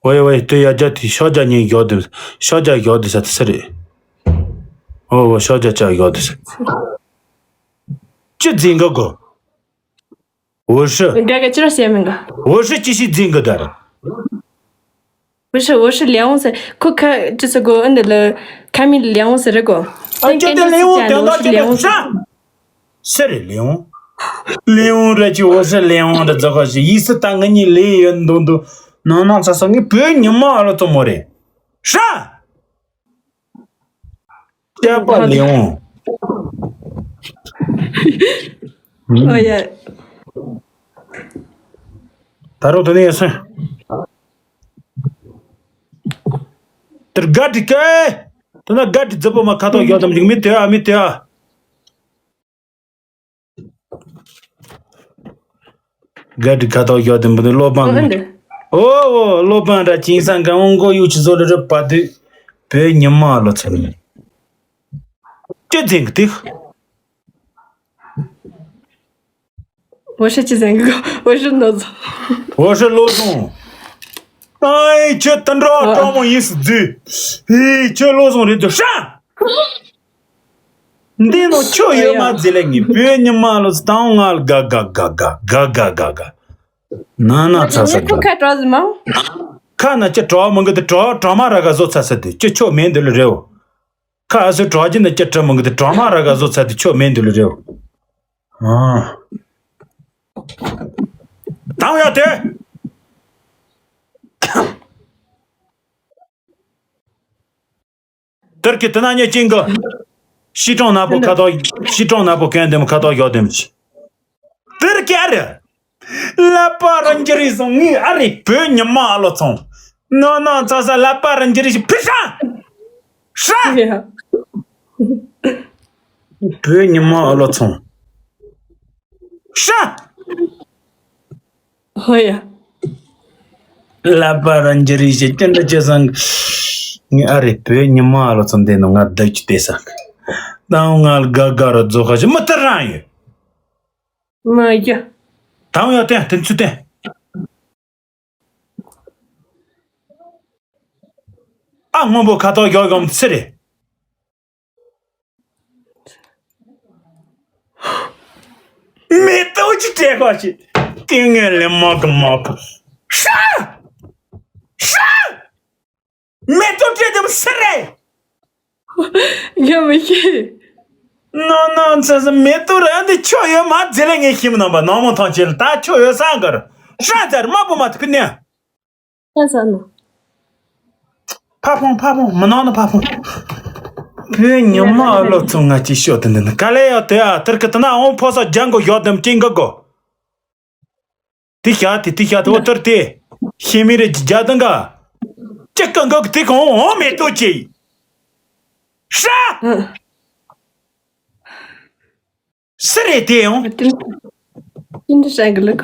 ཝའི་ཝའི་དེ་ཡ་རྒྱ་དེ་ཤོག་རྒྱ་ཉིན་ཡོད་དེ། ཤོག་རྒྱ་ཡོད་དེ་ས་དེ་སུ་རེད། ཨོ་ཨོ་ཤོག་རྒྱ་ཅག་ཡོད་དེ་ས། ཅི་འཛིན་གི་གོ། འོ་ཧྲི། རྒྱ་ག་ཅི་ར་བཤད་མིན་ག། འོ་ཧྲི་ཅི་ཞིག་འཛིན་གི་ད་ར། 不是，我是莲雾色，可可就是个嗯的了，卡米莲雾色这个。啊，这个莲雾等到这个啥？ སུ་རེད་ལེའུང་། ལེའུང་ར་ཅི་འོ་ཧྲི་ལེའུང་ར་རྫོགས་ཁ་ཞིག་ཡིག་སུ་ད་ང་གཉིས་ལས་ཡོད་འདུག་འདུག་ནང་ནང་ཚ་ས་ངའི་བོད་ཉི་མ་ཨ་ལོ་ཙོ་མོ་རེད་ཧྲ། སྐྱབས་པ་ལེའུང་། ཨོ་ཡ། ད་རུང་དེ་ནས་ཡོད་སོང་། དེར་དགའ་དྲི་ཀའི། དེ་ན་དགའ་དྲི་རྫི་པོ་མ་ཁ་ཐོག་ཡོད་དམ་ཅིག་མི་དེ་ཨ་མི་དེ་ཨ། དགའ་དྲི་ཁ་ཐོག་ཡོད་དམ་པོ་ནི་བློ་ཕམ་ཨོ་ཨ་ནི། འདི། ཨོ་ཨོ་བློ་ཕམ་ར་ཅིང་སང་ག་འོང་གོ་ཡུ་ཆི་བཟོ་ལ་རུ་པ་དུ། བོད་ཉི་མ་ལོ་ཚོ་ནི། ཅི་འཛིན་གི་ཏིག 我是七三哥，我是脑子。 འོ་ཧྲི་བློ་བཟང་། ཨའི་ཁྱོད་དུད་འགྲོ་སྤྲང་མོ་ཡིན་སྲིད་རྫུས། ཧི་ཁྱོད་བློ་བཟང་རེད་དུ་ཧྲ། འདི་ནོ་ཁྱོད་ཡོད་མ་རྫི་ལེ་ངི་བོད་ཉི་མ་ལོ་སྟང་ང་ལ་ག་ག་ག་ག་ག་ག་ག་ག་ན་ན་ཚ་ས་ག་ཁ་གྲོ་ཟི་མ། ཁ་ན་ཅི་གྲོ་མང་གི་དུ་གྲོ་གྲོ་མ་ར་ག་བཟོ་ཚ་ས་དུ་ཅི་ཁྱོད་མེད་འདི་ལ་རེའོ། ཁ་ཨ་སུ་གྲོ་ཅི་ན་ཅི་གྲོ་མང་གི་དུ་གྲོ་མ་ར་ག་བཟོ་ཚ་དུ་ཁྱོད་མེད་འདི་ལ་རེའོ། ཨ། དང་ཡ་དེ། དེར་གི་དེ་ན་ཉེ་ཅིང་གི། ཤི་གྲོང་ན་པོ་ཁ་ཐོག་ཤི་གྲོང་ན་པོ་གན་དེམ་ཁ་ཐོག་ཡོད་དེམ་ཅི། དེར་གི་ཨ་རེ། ལ་པ་ར་འཇི་རི་སོང་ངི་ཨ་རེ་བོད་ཉི་མ་ཨ་ལོ་ཚོང་། ནོ་ནོ་ཚ་ས་ལ་པ་ར་འཇི་རི་ཞི་ཕི་ཧྲ། ཧྲ། བོད་ཉི་མ་ཨ་ལོ་ཚོང་། ཧྲ། ཧོ་ཡ། ལ་པ་ར་འཇི་རི་ཞི་ཅི་འདྲ་ཅི་སང་། ངི་ཨ་རེ་བོད་ཉི་མ་ཨ་ལོ་ཚོང་དེ་ནོ་ང་བདག་ཅི་དེ་སང་། དང་ང་ལ་དགའ་དགའ་ར་རྫོགས་ཁ་ཞི་མི་ལྟར་རང་ཡོད། མ་ཡ། དང་ཡ་བསྟན་དེ་ཚུ་བསྟན། ཨ་སྔོན་པོ་ཁ་ཐོག་ཡོག་ཡོམ་ཚི་རེད། མེ་ཏོག་ཅི་སྤྲད་པ་ཞིག་ཏིང་ངེ་ལེ་མ་གི་མ་པ་ཧྲ་ཧྲ། མེ་ཏོག་སྤྲད་དེ་སུ་རེད། ཡ་མི་ཤེས། ནོ་ནོ་ཚ་ས་མེ་ཏོག་ར་འདི་ཁྱོད་ཡོད་མ་རྫི་ལེ་ངས་ཤིམ་ནམ་པ་ནོ་མོ་ཐང་ཆེ་ལ་ད་ཁྱོད་ཡོད་སང་གར་ཧྲ་ཛར་མ་པོ་མ་ཐུ་ཕི་ནེ། ཧ་ས་ནོ། ཕ་ཕོང་ཕ་ཕོང་མི་ནང་ནོ་ཕ་ཕོང་། བོད་ཉི་མ་ཨ་ལོ་ཚོ་ང་ཅི་ཤོད་དེ་འདི་ནི་ག་ལེ་ཡོད་དེ་ཨ་ཐར་གི་དེ་ན་འོང་ཕོ་ས་ལྗང་གོ་ཡོད་དམ་ཅིང་གི་གོ། དེ་ཤ་དེ་དེ་ཤ་དེ་འོ་ཐར་དེ། ཤེས་མི་རེ་ཇི་ཇ་དང་ག་ཅི་གང་ག་དེ་གང་འོང་མེ་ཏོག་ཅི། ཧྲ། སུ་རེད་དེ་ཡང་། ཏིན་ཏིན་ཧྲན་གི་ལུག་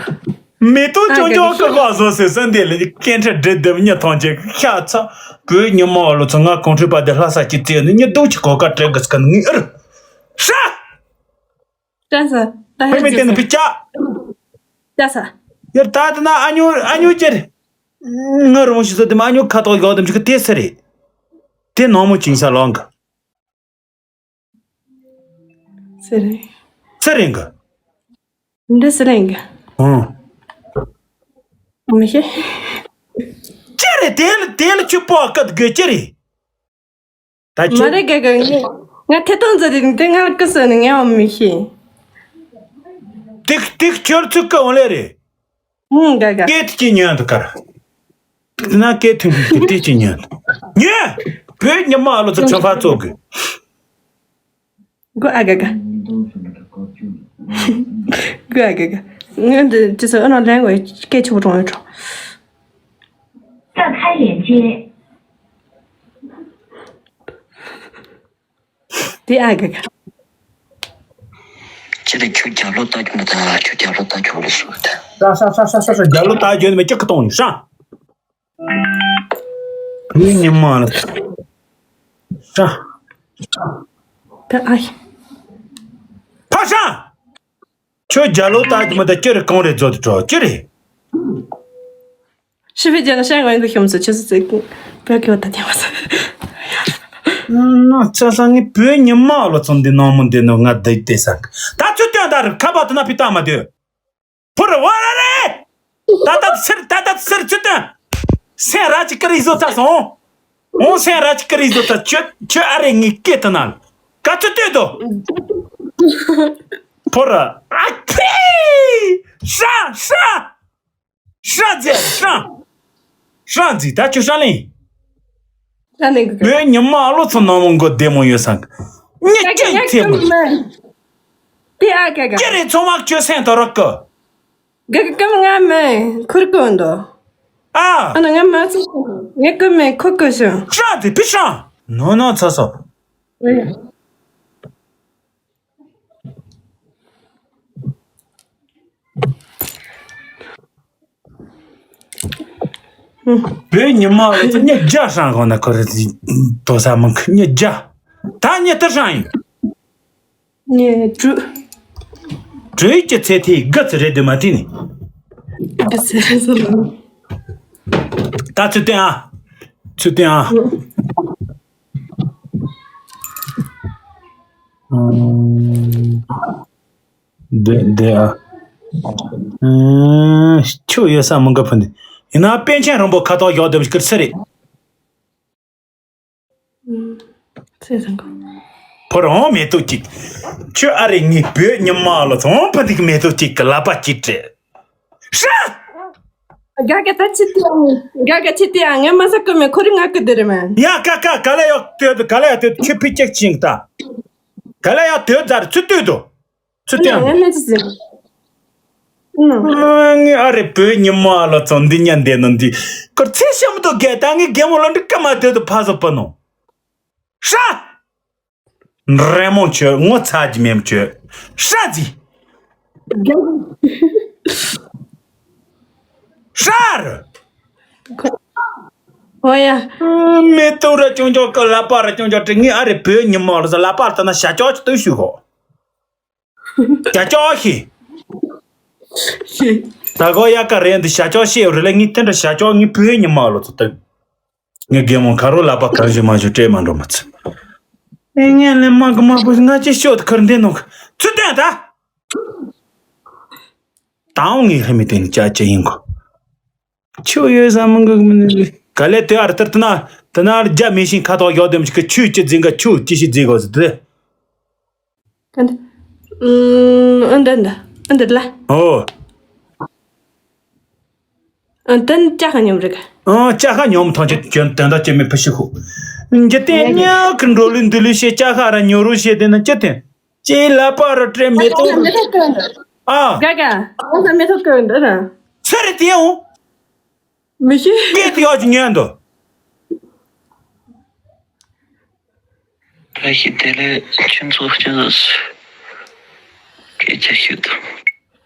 མེ་ཏོག་ཅོང་ཅོང་ཀི་ཀ་བཟོ་སེ་སན་དེ་ལ་ཀེན་ཁྲ་འདྲེ་དེ་མི་ཉ་ཐང་ཆེ་ཤ་ཚ། བོད་ཉི་མ་ཨ་ལོ་ཚོ་ང་གོང་ཁྲོས་པ་དེ་ལྷ་ས་ཀྱི་རྩེ་ནི་ཉི་དུག་ཅི་གོ་ཀ་བྲེ་གི་སྐན་ངི་ཨར། ཧྲ། ཅན་ས། ད་ཧེ་མེ་ཏེ་ནི་ཕི་ཅ། ཅ་ས། ཡར་ད་དེ་ན་ཨ་ཉུ་ཨ་ཉུ་ཅེར། ང་རུང་ཞིག་ཟོ་དེ་མ་ཨ་ཉུ་ཁ་ཐོག་ཡོག་དེ་མི་ཅིག་གི་དེ་སུ་རེད། དེ་ནང་མོ་ཅིང་ས་ལོང་གི། སེ་རེད། སེ་རེད་གི། འདི་སེ་རེད་གི། ཨང་། མི་ཤེས། ཅི་རེད་དེ་ལ་དེ་ལ་ཆུ་པོ་ཨ་ཀ་དགོས་ཅི་རེད། ད་ཁྱོད། མ་རེད་གི་གི་ངས་ང་ཐེ་ཏོང་ཛ་དེ་དེ་ང་ཀི་སོ་ནི་ངས་ཨོ་མི་ཤེས། ཏིག་ཏིག་ཁྱོད་ཚུགས་ཀི་འོང་ལེ་རེད། ཧུང་ག་ག་སྐད་དེ་ཅི་ཉན་དུ་ཀར། དེ་ན་སྐད་ཐུང་ཐུང་དེ་དེ་ཅི་ཉན། ཉན། བོད་ཉི་མ་ཨ་ལོ་ཚོ་ཆོ་ཕ་ཚོ་གི། གོ་ཨ་ག་ག་གོ་ཨ་ག་ག་ངས་འདི་ཅི་ཟེར་ཨ་ན་ལན་གོ་སྐད་ཆུ་བུ་གྲོང་ཡོད་གྲོང་། 断开连接。 དེ་ཨ་ག་ག་ཅི་རེད། ཁྱོད་རྒྱབ་ལོག་ལྟ་རྒྱུ་མ་ད། ཁྱོད་རྒྱབ་ལོག་ལྟ་རྒྱུ་རེད་ཟེར་བ་ད། ཧྲ་ཧྲ་ཧྲ་ཧྲ་ཧྲ་ཧྲ། རྒྱབ་ལོག་ལྟ་རྒྱུ་ནི་མི་སྐྱིད་ཀི་གཏོང་ནི་ཧྲ། བུའི་ཉི་མ་ལ་ཧྲ། ད་ཨ་ཧྲ། ཁྱོད་རྒྱབ་ལོག་ལྟ་རྒྱུ་མ་ད། ཅི་རེད། གང་རེད། རྫོགས་དུ་འགྲོ་ཅི་རེད། ཤི་བའི་རྒྱལ་ལ་ཤ་ཡང་ཡང་གི་ཤོམ་སུ་ཆུ་སུ་ཙེ་བོད་ཀྱི་བ་ད་ཐེ་བ་སུ། ན་ཚ་ས་ངའི་བུའི་ཉི་མ་ལོ་ཚོ་འདི་ནང་མོ་འདི་ནོ་ང་བསྡད་བསྡད་ས། ད་ཚུར་སྟོན། ད་རུ་ཁ་པར་དུ་ན་ཕི་ཏ་མ་སྡོད། ཕུ་རུ་བ་ར་རེ། ད་ད་སེར། ད་ད་སེར་ཚུར་སྟོན། སེང་ར་ཅིག་ཀི་རི་བཟོ་ཚ་སོང་། འོང་སེང་ར་ཅིག་ཀི་རི་བཟོ་ཚ། ཁྱོད་ཁྱོད་ཨ་རེ་ངའི་སྐེ་དུ་ན་ག་ཚུར་སྟོན་དོ། ཕུ་རུ་ཨ་ཁི། ཧྲ་ཧྲ། ཧྲ་ཛི་ཧྲ། ཧྲ་ཛི་ད་ཁྱོད་ཧྲ་ལེན། ཧྲ་ལེན་གི། བོད་ཉི་མ་ཨ་ལོ་ཚོ་ནང་མོ་མགོ་བདེ་མོ་ཡོད་ས་གི། ཉེ་ཅན་ཚེ་མོ། དེ་ཨ་ག་ག་ཀྱེ་རེ་ཚོང་མ་ཁྱོད་སེང་དོ་རོག་གི། ག་ག་ཀམ་ང་མེ་ཁུར་གོ་འདོ། ཨ། ཨ་ན་ང་མ་ཚོ་ངེ་ཀོ་མེ་ཁོ་ཀོ་ཤོ། ཧྲ་ཛི་ཕི་ཧྲ། ནོ་ནོ་ཚ་སོ། བོད་ཉི་མ་ལ་ཚོ་ཉི་བརྒྱ་ཧྲང་གོང་ན་ཁོ་རེ་དོ་ས་མང་གི། ཉི་བརྒྱ། ད་ཉི་ལྟར་ཧྲང་ཡིན། ཉི་དྲུག་དྲུག་གི་ཚེ་ཐིག་དགུ་ཚེ་རེད་དུ་མ་ཐིག་ནི། དགུ་ཚེ་རེད་ཟེར་ལ། ད་ཚུར་སྟོན་ཨ། ཚུར་སྟོན་ཨ། ཨང་། འདི་འདི་ཨ། ཨང་། ཁྱོད་ཡོད་ས་མི་འགའ་ཕུ་འདི། ཡིན་ན་པཎ་ཆེན་རིན་པོ་ཁ་ཐོག་བཞག་སྡོད་པའི་ཁུར་སི་རེད། ཚེ་བཟང་གོ། ཕོ་རོང་མེ་ཏོག་གཅིག་ཁྱོད་ཨ་རེ་ངའི་བོད་ཉི་མ་ལ་ཚོང་ཕ་འདི་གི་མེ་ཏོག་གཅིག་གི་ལག་པ་གཅིག་སྤྲད། ཧྲ། ག་ག་ད་ཅི་ཏི་ཨ། ག་ག་ཅི་ཏི་ཨ། ངས་མ་ས་ཀུ་མེ་ཁོ་རི་ང་ཀུ་དེ་རེ་མ། ཡ་ཀ་ཀ་ག་ལ་ཡོད་དོད་དོ། ག་ལ་ཡོད་དོད་དོ། ཁྱོད་ཕི་ཅེག་ཅིང་ད། ག་ལ་ཡོད་དོད་ཛར་ཚུར་ལྟོས་དོ། ཚུར་ལྟོས། ང་ནས་ཅི་ཟེར། ཨ། ངའི་ཨ་རེ་བོད་ཉི་མ་ལ་ཚོ་འདི་ཉན་བསྡད་ནོ་འདི། ཁོར་ཚེ་ཤམ་དུ་གས་ད་ངའི་རྒན་མོ་ལ་འདྲི་ཀ་མ་དོད་དོ་ཕ་སོ་པ་ནོ། ཧྲ། རེ་མོ་ཁྱོད་ངོ་ཚ་གི་མེད་ཁྱོད། ཧྲ་ཛི། ཧྲ་རུ། ཨོ་ཡ། མེ་ཏོག་ར་ཅུང་ཅོག་གི་ལག་པ་ར་ཅུང་ཅོག་དྲི་ངའི་ཨ་རེ་བོད་ཉི་མ་ལ་ལག་པ་ལ་ལྟ་ན་ཞྭ་ཅོག་ཅིག་ལྟོས་ཤུག་གོ། ཞྭ་ཅོག་ཤི། ཤི། ད་གོ་ཡ་ཀ་རེད་འདི་ཞྭ་ཅོག་ཤི་རེད་ལ། ངའི་དེ་འདྲ་ཞྭ་ཅོག་ངའི་བོད་ཉི་མ་ལ་ཚོ་ལྟོས། ངའི་རྒན་མོ་ཁ་རོ་ལག་པ་གང་ཞིག་མ་ཞུ་སྤྲད་མ་འགྲོ་མ་ཚུ། ཨེ་ངས་ལས་མ་གི་མ་པོ་ང་ཅི་ཤོད་ཁར་འདི་ནོ་ཚུར་སྟོན་ད། དང་ངའི་ཧ་མི་དེ་ནི་ཅག་ཅི་ཡིན་གོ། ཁྱོད་ཡོད་ས་མང་གི་མི་ནི་ག་ལེ་དེ་ཨར་ཏར་དེ་ན་དེ་ན་རྒྱ་མི་ཤིང་ཁ་ཐོག་ཡོད་དེ་མི་ཤིག་གི་ཆུ་ཅི་འཛིན་ག་ཆུ་ཅི་ཤི་འཛིན་གོ་ཟི་དེ། ཨ་འདི། ཨ་འདི་འདི། ཨ་འདི་ལ། ཨོ། ཨ་འདི་ཅག་ཁ་ཉོམ་རིག་ཨ་ཅག་ཁ་ཉོམ་ཐང་ཅི་ཅོན་དན་ད་ཅི་མི་ཕི་ཤི་ཧུ། འཇི་ཏེ་ཉག་གི་འགྲོ་ལུས་འདི་ལུས་ཤེ་ཅག་ཁ་ར་ཉོ་རུ་ཤེ་དེ་ན་ཅི་དེ། ཅི་ལ་པ་ར་ཏྲེ་མེ་ཏོག་རུ། མེ་ཏོག་ཀོན་འདི། ཨ། ག་ག་ཨ་ས་མེ་ཏོག་ཀོན་འདི་ར། ཚེ་རེ་དེ་ཡང་། མི་ཤེས། སྐད་དེ་ཡག་ཅིག་ཉན་དོ། བཀྲ་ཤིས་བདེ་ལེགས་ཁྱུ་མཚོ་སྐྱིད། སྐད་ཆ་ཤོད་དང་།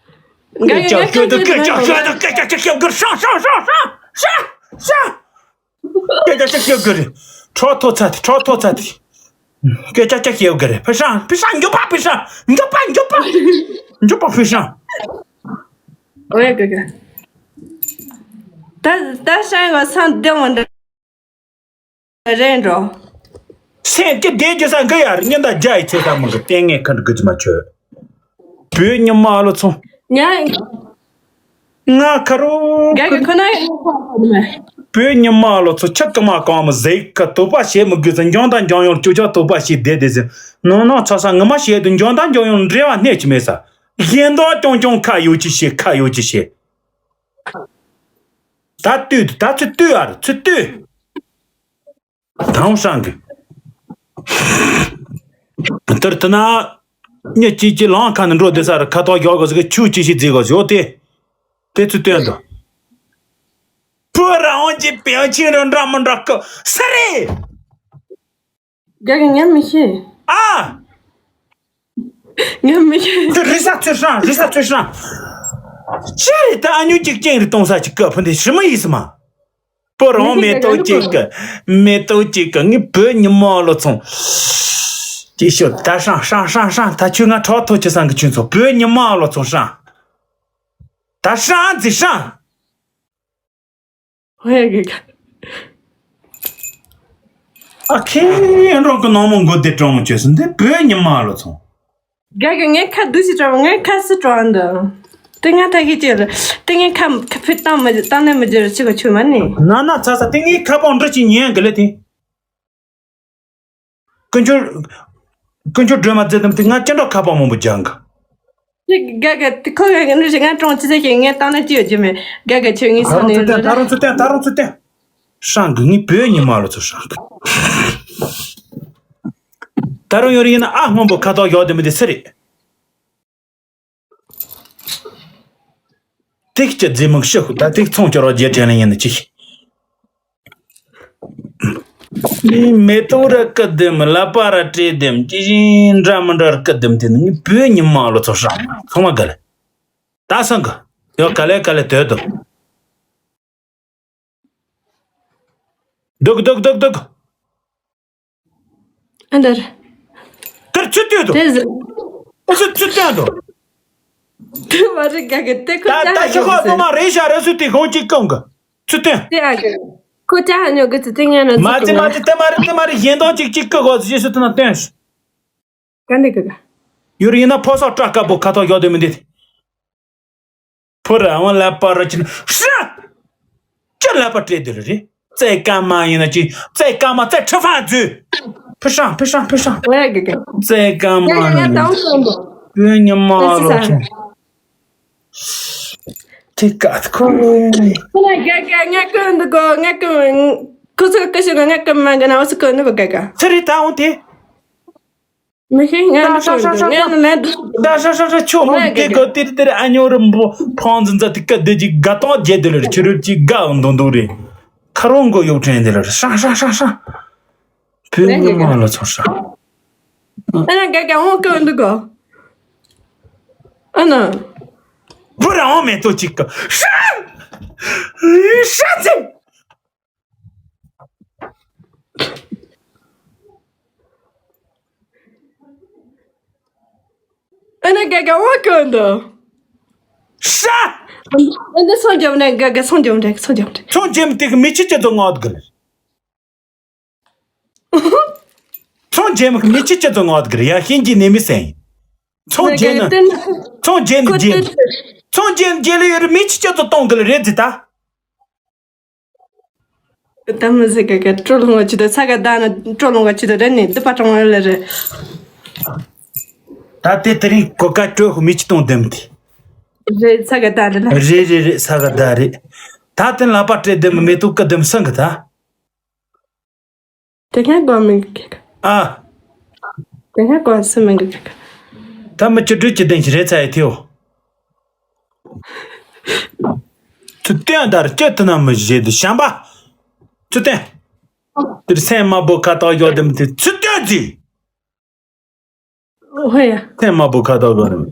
སྐད་ཆ་ཤོད་དང་། སྐད་ཆ་ཤོད་དང་། སྐད་ཆ་ཤོད་དང་། ཧྲ་ཧྲ་ཧྲ་ཧྲ་ཧྲ་ཧྲ། སྐད་ཆ་ཤོད་དགོས་རེད། ཁྲོ་ཐོ་ཚ་དེ། ཁྲོ་ཐོ་ཚ་དེ། སྐད་ཆ་ཅིག་བཤད་དགོས་རེད། ཕི་ཧྲང་ཕི་ཧྲང་མགྱོགས་པ་ཕི་ཧྲང་མགྱོགས་པ་མགྱོགས་པ་མགྱོགས་པ་ཕི་ཧྲང་། ཨོ་ཡ་ག་ག་ད་ད་ཧྲང་ག་སང་བདེ་མོ་འདྲ་རེད་འགྲོ། སེམས་ཀྱི་བདེ་རྒྱུ་ས་འགའ་ཡར་ཉིན་ད་རྒྱ་ཡི་ཚེ་ས་མང་གི་ལྟས་ངན་ཁ་འདྲ་དགོས་ཀྱི་མ་ཆོད། བོད་ཉི་མ་ཨ་ལོ་ཚོ། ཉ། ང་ཁ་རོ། རྒྱ་གི་ཁོ་ན་ཡང་ཁ་ཁ་མ། བོད་ཉི་མ་ལོ་ཚོ་ཆག་གི་མ་གང་མ་ཟེག་ག་དོགས་པ་བྱེད་མི་དགོས་ཟེར། འཇོན་དང་འཇོན་ཡོང་ཅོ་ཅོ་དོགས་པ་བྱེད་བསྡད་བསྡད་ཟེར། ནང་ནང་ཚ་ས་ངི་མ་བྱེད་དུ་འཇོན་དང་འཇོན་ཡོང་འབྲེལ་བ་གནས་ཀྱི་མེད་ས། གཞན་དག་ཀྱང་ཀྱང་ཁ་ཡོད་ཀྱི་བྱེད། ཁ་ཡོད་ཀྱི་བྱེད། ད་ལྟོས་ད་ཚུར་ལྟོས་ཨར་ཚུར་ལྟོས། དང་ཧྲང་གི། ལྟར་ལྟ་ན། མྱི་གཅིག་གཅིག་ལང་ཁ་ནས་འགྲོ་བསྡད་ས་རེད། ཁ་ཐོག་བཞག་དགོས་ཟེར་གི་ཆུ་གཅིག་ཞིག་བརྫིས་དགོས་ཟེར་ཡོད་དེ། དེ་ཚོ་སྟོན་དང་། བོད་རང་དབང་གི་བོད་ཆིངས་རེད་འདྲ་མི་འདྲ་གི་ས་རེད། རྒྱ་གི་ངས་མི་ཤེས། ཨ། ངས་མི་ཤེས། དེ་རི་ས་ཚོད་ཧྲང་རི་ས་ཚོད་ཧྲང་། ཅི་རེད་ད། ཨ་ཉུ་གཅིག་ཅིང་རི་གཏོང་ས་ཅིག་སྐབས་ཕུན་དེ་ཞི་མ་ཡིན་སི་མ། བོད་རང་མེ་ཏོག་ཅིག་གི་མེ་ཏོག་ཅིག་གི་ངའི་བོད་ཉི་མ་ལོ་ཚོང་། ཅི་ཤོད་ད་ཧྲང་ཧྲང་ཧྲང་ཧྲང་། ད་ཁྱོད་ང་ཁྲག་ཐོག་ཆེ་སང་གི་ཁྱོད་ཚོ་བོད་ཉི་མ་ལོ་ཚོང་ཧྲང་། ད་ཧྲང་ཛི་ཧྲང་། ཧོ་ཡ་གི་ག་ཨ་ཁེ་རོག་གི་ནང་མོ་མགོ་དེ་གྲོང་བཅོས་སུ་འདི་བོད་ཉི་མ་ལོ་ཚོང་། རྒྱ་གི་ངའི་ཁ་བསྡུ་ཞིག་དྲངས། ངའི་ཁ་སུ་དྲངས་འདི། དེ་ང་ཐ་ཁི་ཅེར། དེ་ངའི་ཁ་ཁ་ཕི་བཏང་མི་བཏང་ནས་མི་བརྗེད་ཅི་ག་ཆུ་མ་ནི། ན་ན་ཚ་ཚ་དེ་ངའི་ཁ་པང་འདྲི་ཅིག་ཉན་གི་ལེ་དེ། ཀུན་སྤྱོད། ཀུན་སྤྱོད་སྒྲོལ་མ་མཛད་དམ་དེ་ང་ཅི་འདྲ་ཁ་པང་མང་པོ་སྦྱང་གི། དེ་རྒྱ་གི་དེ་ཁོ་ག་གི་འདྲི་ཅིག་ང་གྲོང་ཅི་ཟེར་གི་ངས་བཏང་ནས་ཅི་ཡོད་ཀྱི་མེད། རྒྱ་གི་ཁྱོད་ངའི་ད་སང་རུང་ནས་ཚུལ་བསྟན། ད་རུང་ཚུལ་བསྟན། ད་རུང་ཚུལ་བསྟན། ཧྲང་གི་ངའི་བོད་ཉི་མ་ལོ་ཚོ་ཧྲང་གི། ད་རུང་ཡོད་རེད་ཡིན་ན་ཨ་སྔོན་པོ་ཁ་ཐོག་ཡོག་དེ་མི་དེ་སུ་རེད། ཏིག་ཅི་རྫི་མུག་ཤི་ཧུ་ད་ཏིག་ཚོང་ཅོ་རོ་རྗེས་དྲན་ལ་ཡིན་ན་ཅི་ཤི། མེ་ཏོག་ར་ཀི་དེམ་ལ་པ་ར་ཏྲེ་དེམ་ཅི་བཞིན་འདྲ་མི་འདྲ་ར་ཀི་དེམ་དེ་ནི་བོད་ཉི་མ་ལོ་ཚོ་ཧྲང་ཚང་མ་ག་ལེ། ད་སང་གི་ཡོ་ག་ལེ་ག་ལེ་དོད་དོ། སྡུག་སྡུག་སྡུག་སྡུག་ཨ་འདར། དེར་ཚུད་དུས་དོ། དེ་ཟེར། ཨ་ཚུད་ཚུད་དུས་དོ། དེ་མ་རེད་ག་གི་དེ་ཁོ་ད་ད་ཅག་ཤོག་ཁོ་ཚང་མ་རེད་ཤག་རེད་སུ་དེ་གོང་ཅིག་གང་གི་ཚུད་དུས། དེ་ཨ་གི་ཁོ་ཅག་ཧ་ཉོ་གི་ཚུད་དེ་ངན་ན་མ་ཚུད་ཚི་མ་གི་ཚི་དེ་མ་རེད་དེ་མ་རེད་གཞན་དོན་ཅིག་ཅིག་གི་གོ་ཚུད་ཞེས་སུ་དེ་ན་སྟོན་ཤི། ག་འདི་གི་ག་ཡུ་རི་ཡིན་ན་ཕོ་སོགས་སྐྲ་དཀར་པོ་ཁ་ཐོག་ཡོད་དེ་མི་འདི། ཕོ་ར་ཝང་ལ་པ་ར་ཅི་ན་ཧྲ། ཅི་ལ་པ་སྤྲད་དེ་ལ་རེད། བཙས་ཀ་མ་ཡིན་ན་ཅི་བཙས་ཀ་མ་བཙས་ཁྲི་ཧྥང་མཛོད། ཕི་ཧྲང་ཕི་ཧྲང་ཕི་ཧྲང་། ཨོ་ཡ་གི་གི། བཙས་ཀ་མ་ཡ་ཡ་ཡ་ཡིན་ན་ཏང་སོང་དོ། བོད་ཉི་མ་ཨ་ལོ་ཅི་ཆུང་། ས། ཁྱི་ཀ་ཁོ་རེད། ཁོ་ན་ག་ག་ང་ཀུན་འདུག་གོ་ང་ཀུན། ཁོ་ཚོ་ཀུ་ཤི་གོ་ང་ཀུན་མ་གི་ན་འོ་སི་ཀུན་འདུག་གོ་ག་ག་ཚེ་རི་ད་འོང་དེ། མི་ཤེས་ང་ནི་ཤོར་འདུག་ང་ནི་ལན་འདུག་ད་ཧྲ་ཧྲ་ཧྲ་ཆོ་མོ་ང་གི་གོ་ཏིར་ཏིར་ཨ་ཉོ་རི་འབོ་ཕང་ཛི་ཛ་ཏི་ཀ་དེ་ཅིག་དགའ་ཏོག་རྒྱལ་དེ་ལ་ཆུ་རུ་ཅིག་དགའ་འདུག་འདུག་རེད། ཁ་རོང་གོ་ཡོག་ཕྲན་དེ་ལ་ཧྲ་ཧྲ་ཧྲ་ཧྲ། བོད་ཉི་མ་ལ་ཚོ་ཧྲ། ཨ་ན་ག་ག་འོང་ཀི་འདུག་གོ་ཨ་ན། བུ་ར་འོང་མེ་ཏོག་ཅིག་གི་ཧྲ། ཧྲ་ཙི། ཨ་ན་ག་ག་འོ་ཀོན་དོ། ཧྲ། ཨ་ན་སོང་རྒྱབ་ནས་ག་ག་སོང་རྒྱབ་ནས་སོང་རྒྱབ་ནས། ཚོང་ཇེམ་དེ་གི་མི་ཆི་ཅི་ཚོ་ངོ་དགོས། ཚོང་ཇེམ་གི་མི་ཆི་ཅི་ཚོ་ངོ་དགོས་ཡ་ཤིན་གྱི་ནི་མི་སེང་། ཚོང་ཇེམ་ནི། ཚོང་ཇེམ་ནི་ཇེམ། ཚོང་ཇེམ་ཇེ་ལི་ཡོད་རི་མི་ཆི་ཅི་ཚོ་གཏོང་དགོས་རེད་ཟི་ད། ད་མི་ཟེར་ག་ག་སྤྲོ་ལོང་བ་ཅི་ད་ས་ག་ད་ན་སྤྲོ་ལོང་བ་ཅི་ད་རེད་ནི་འདི་པ་གྲོང་བ་ལ་རེད། ད་དེ་དེ་རིང་གོ་ཀ་སྤྲོ་ཧུ་མི་ཅི་གཏོང་དེམ་དེ། རེད་ས་ག་ད་རེད་ལ། རེད་རེད་རེད་ས་ག་ད་རེད། ད་དེ་ལ་པ་སྤྲད་དེམ་མེ་ཏོག་ཀ་དེམ་སང་གི་ད། དེ་ཁན་གོ་མི་གི་ཨ། དེ་ཁན་གོ་སི་མི་གི་ད་མི་ཅི་སྒྲུབ་ཀྱི་དེང་ཞིག་རེད་ཚ་ཡི་ཐེའོ། ཚུལ་སྟོན་དར་སྐྱོད་དུ་ན་མི་བཞེད་དུ་བྱམས་པ། ཚུལ་སྟོན། དེར་སེམས་མ་བོ་ཁ་ཐག་ཡོད་དམ་དེ་ཚུལ་སྟོན་ཟིག་ཧོ་ཡ། སེམས་མ་བོ་ཁ་ཐག་ཡོད་དམ།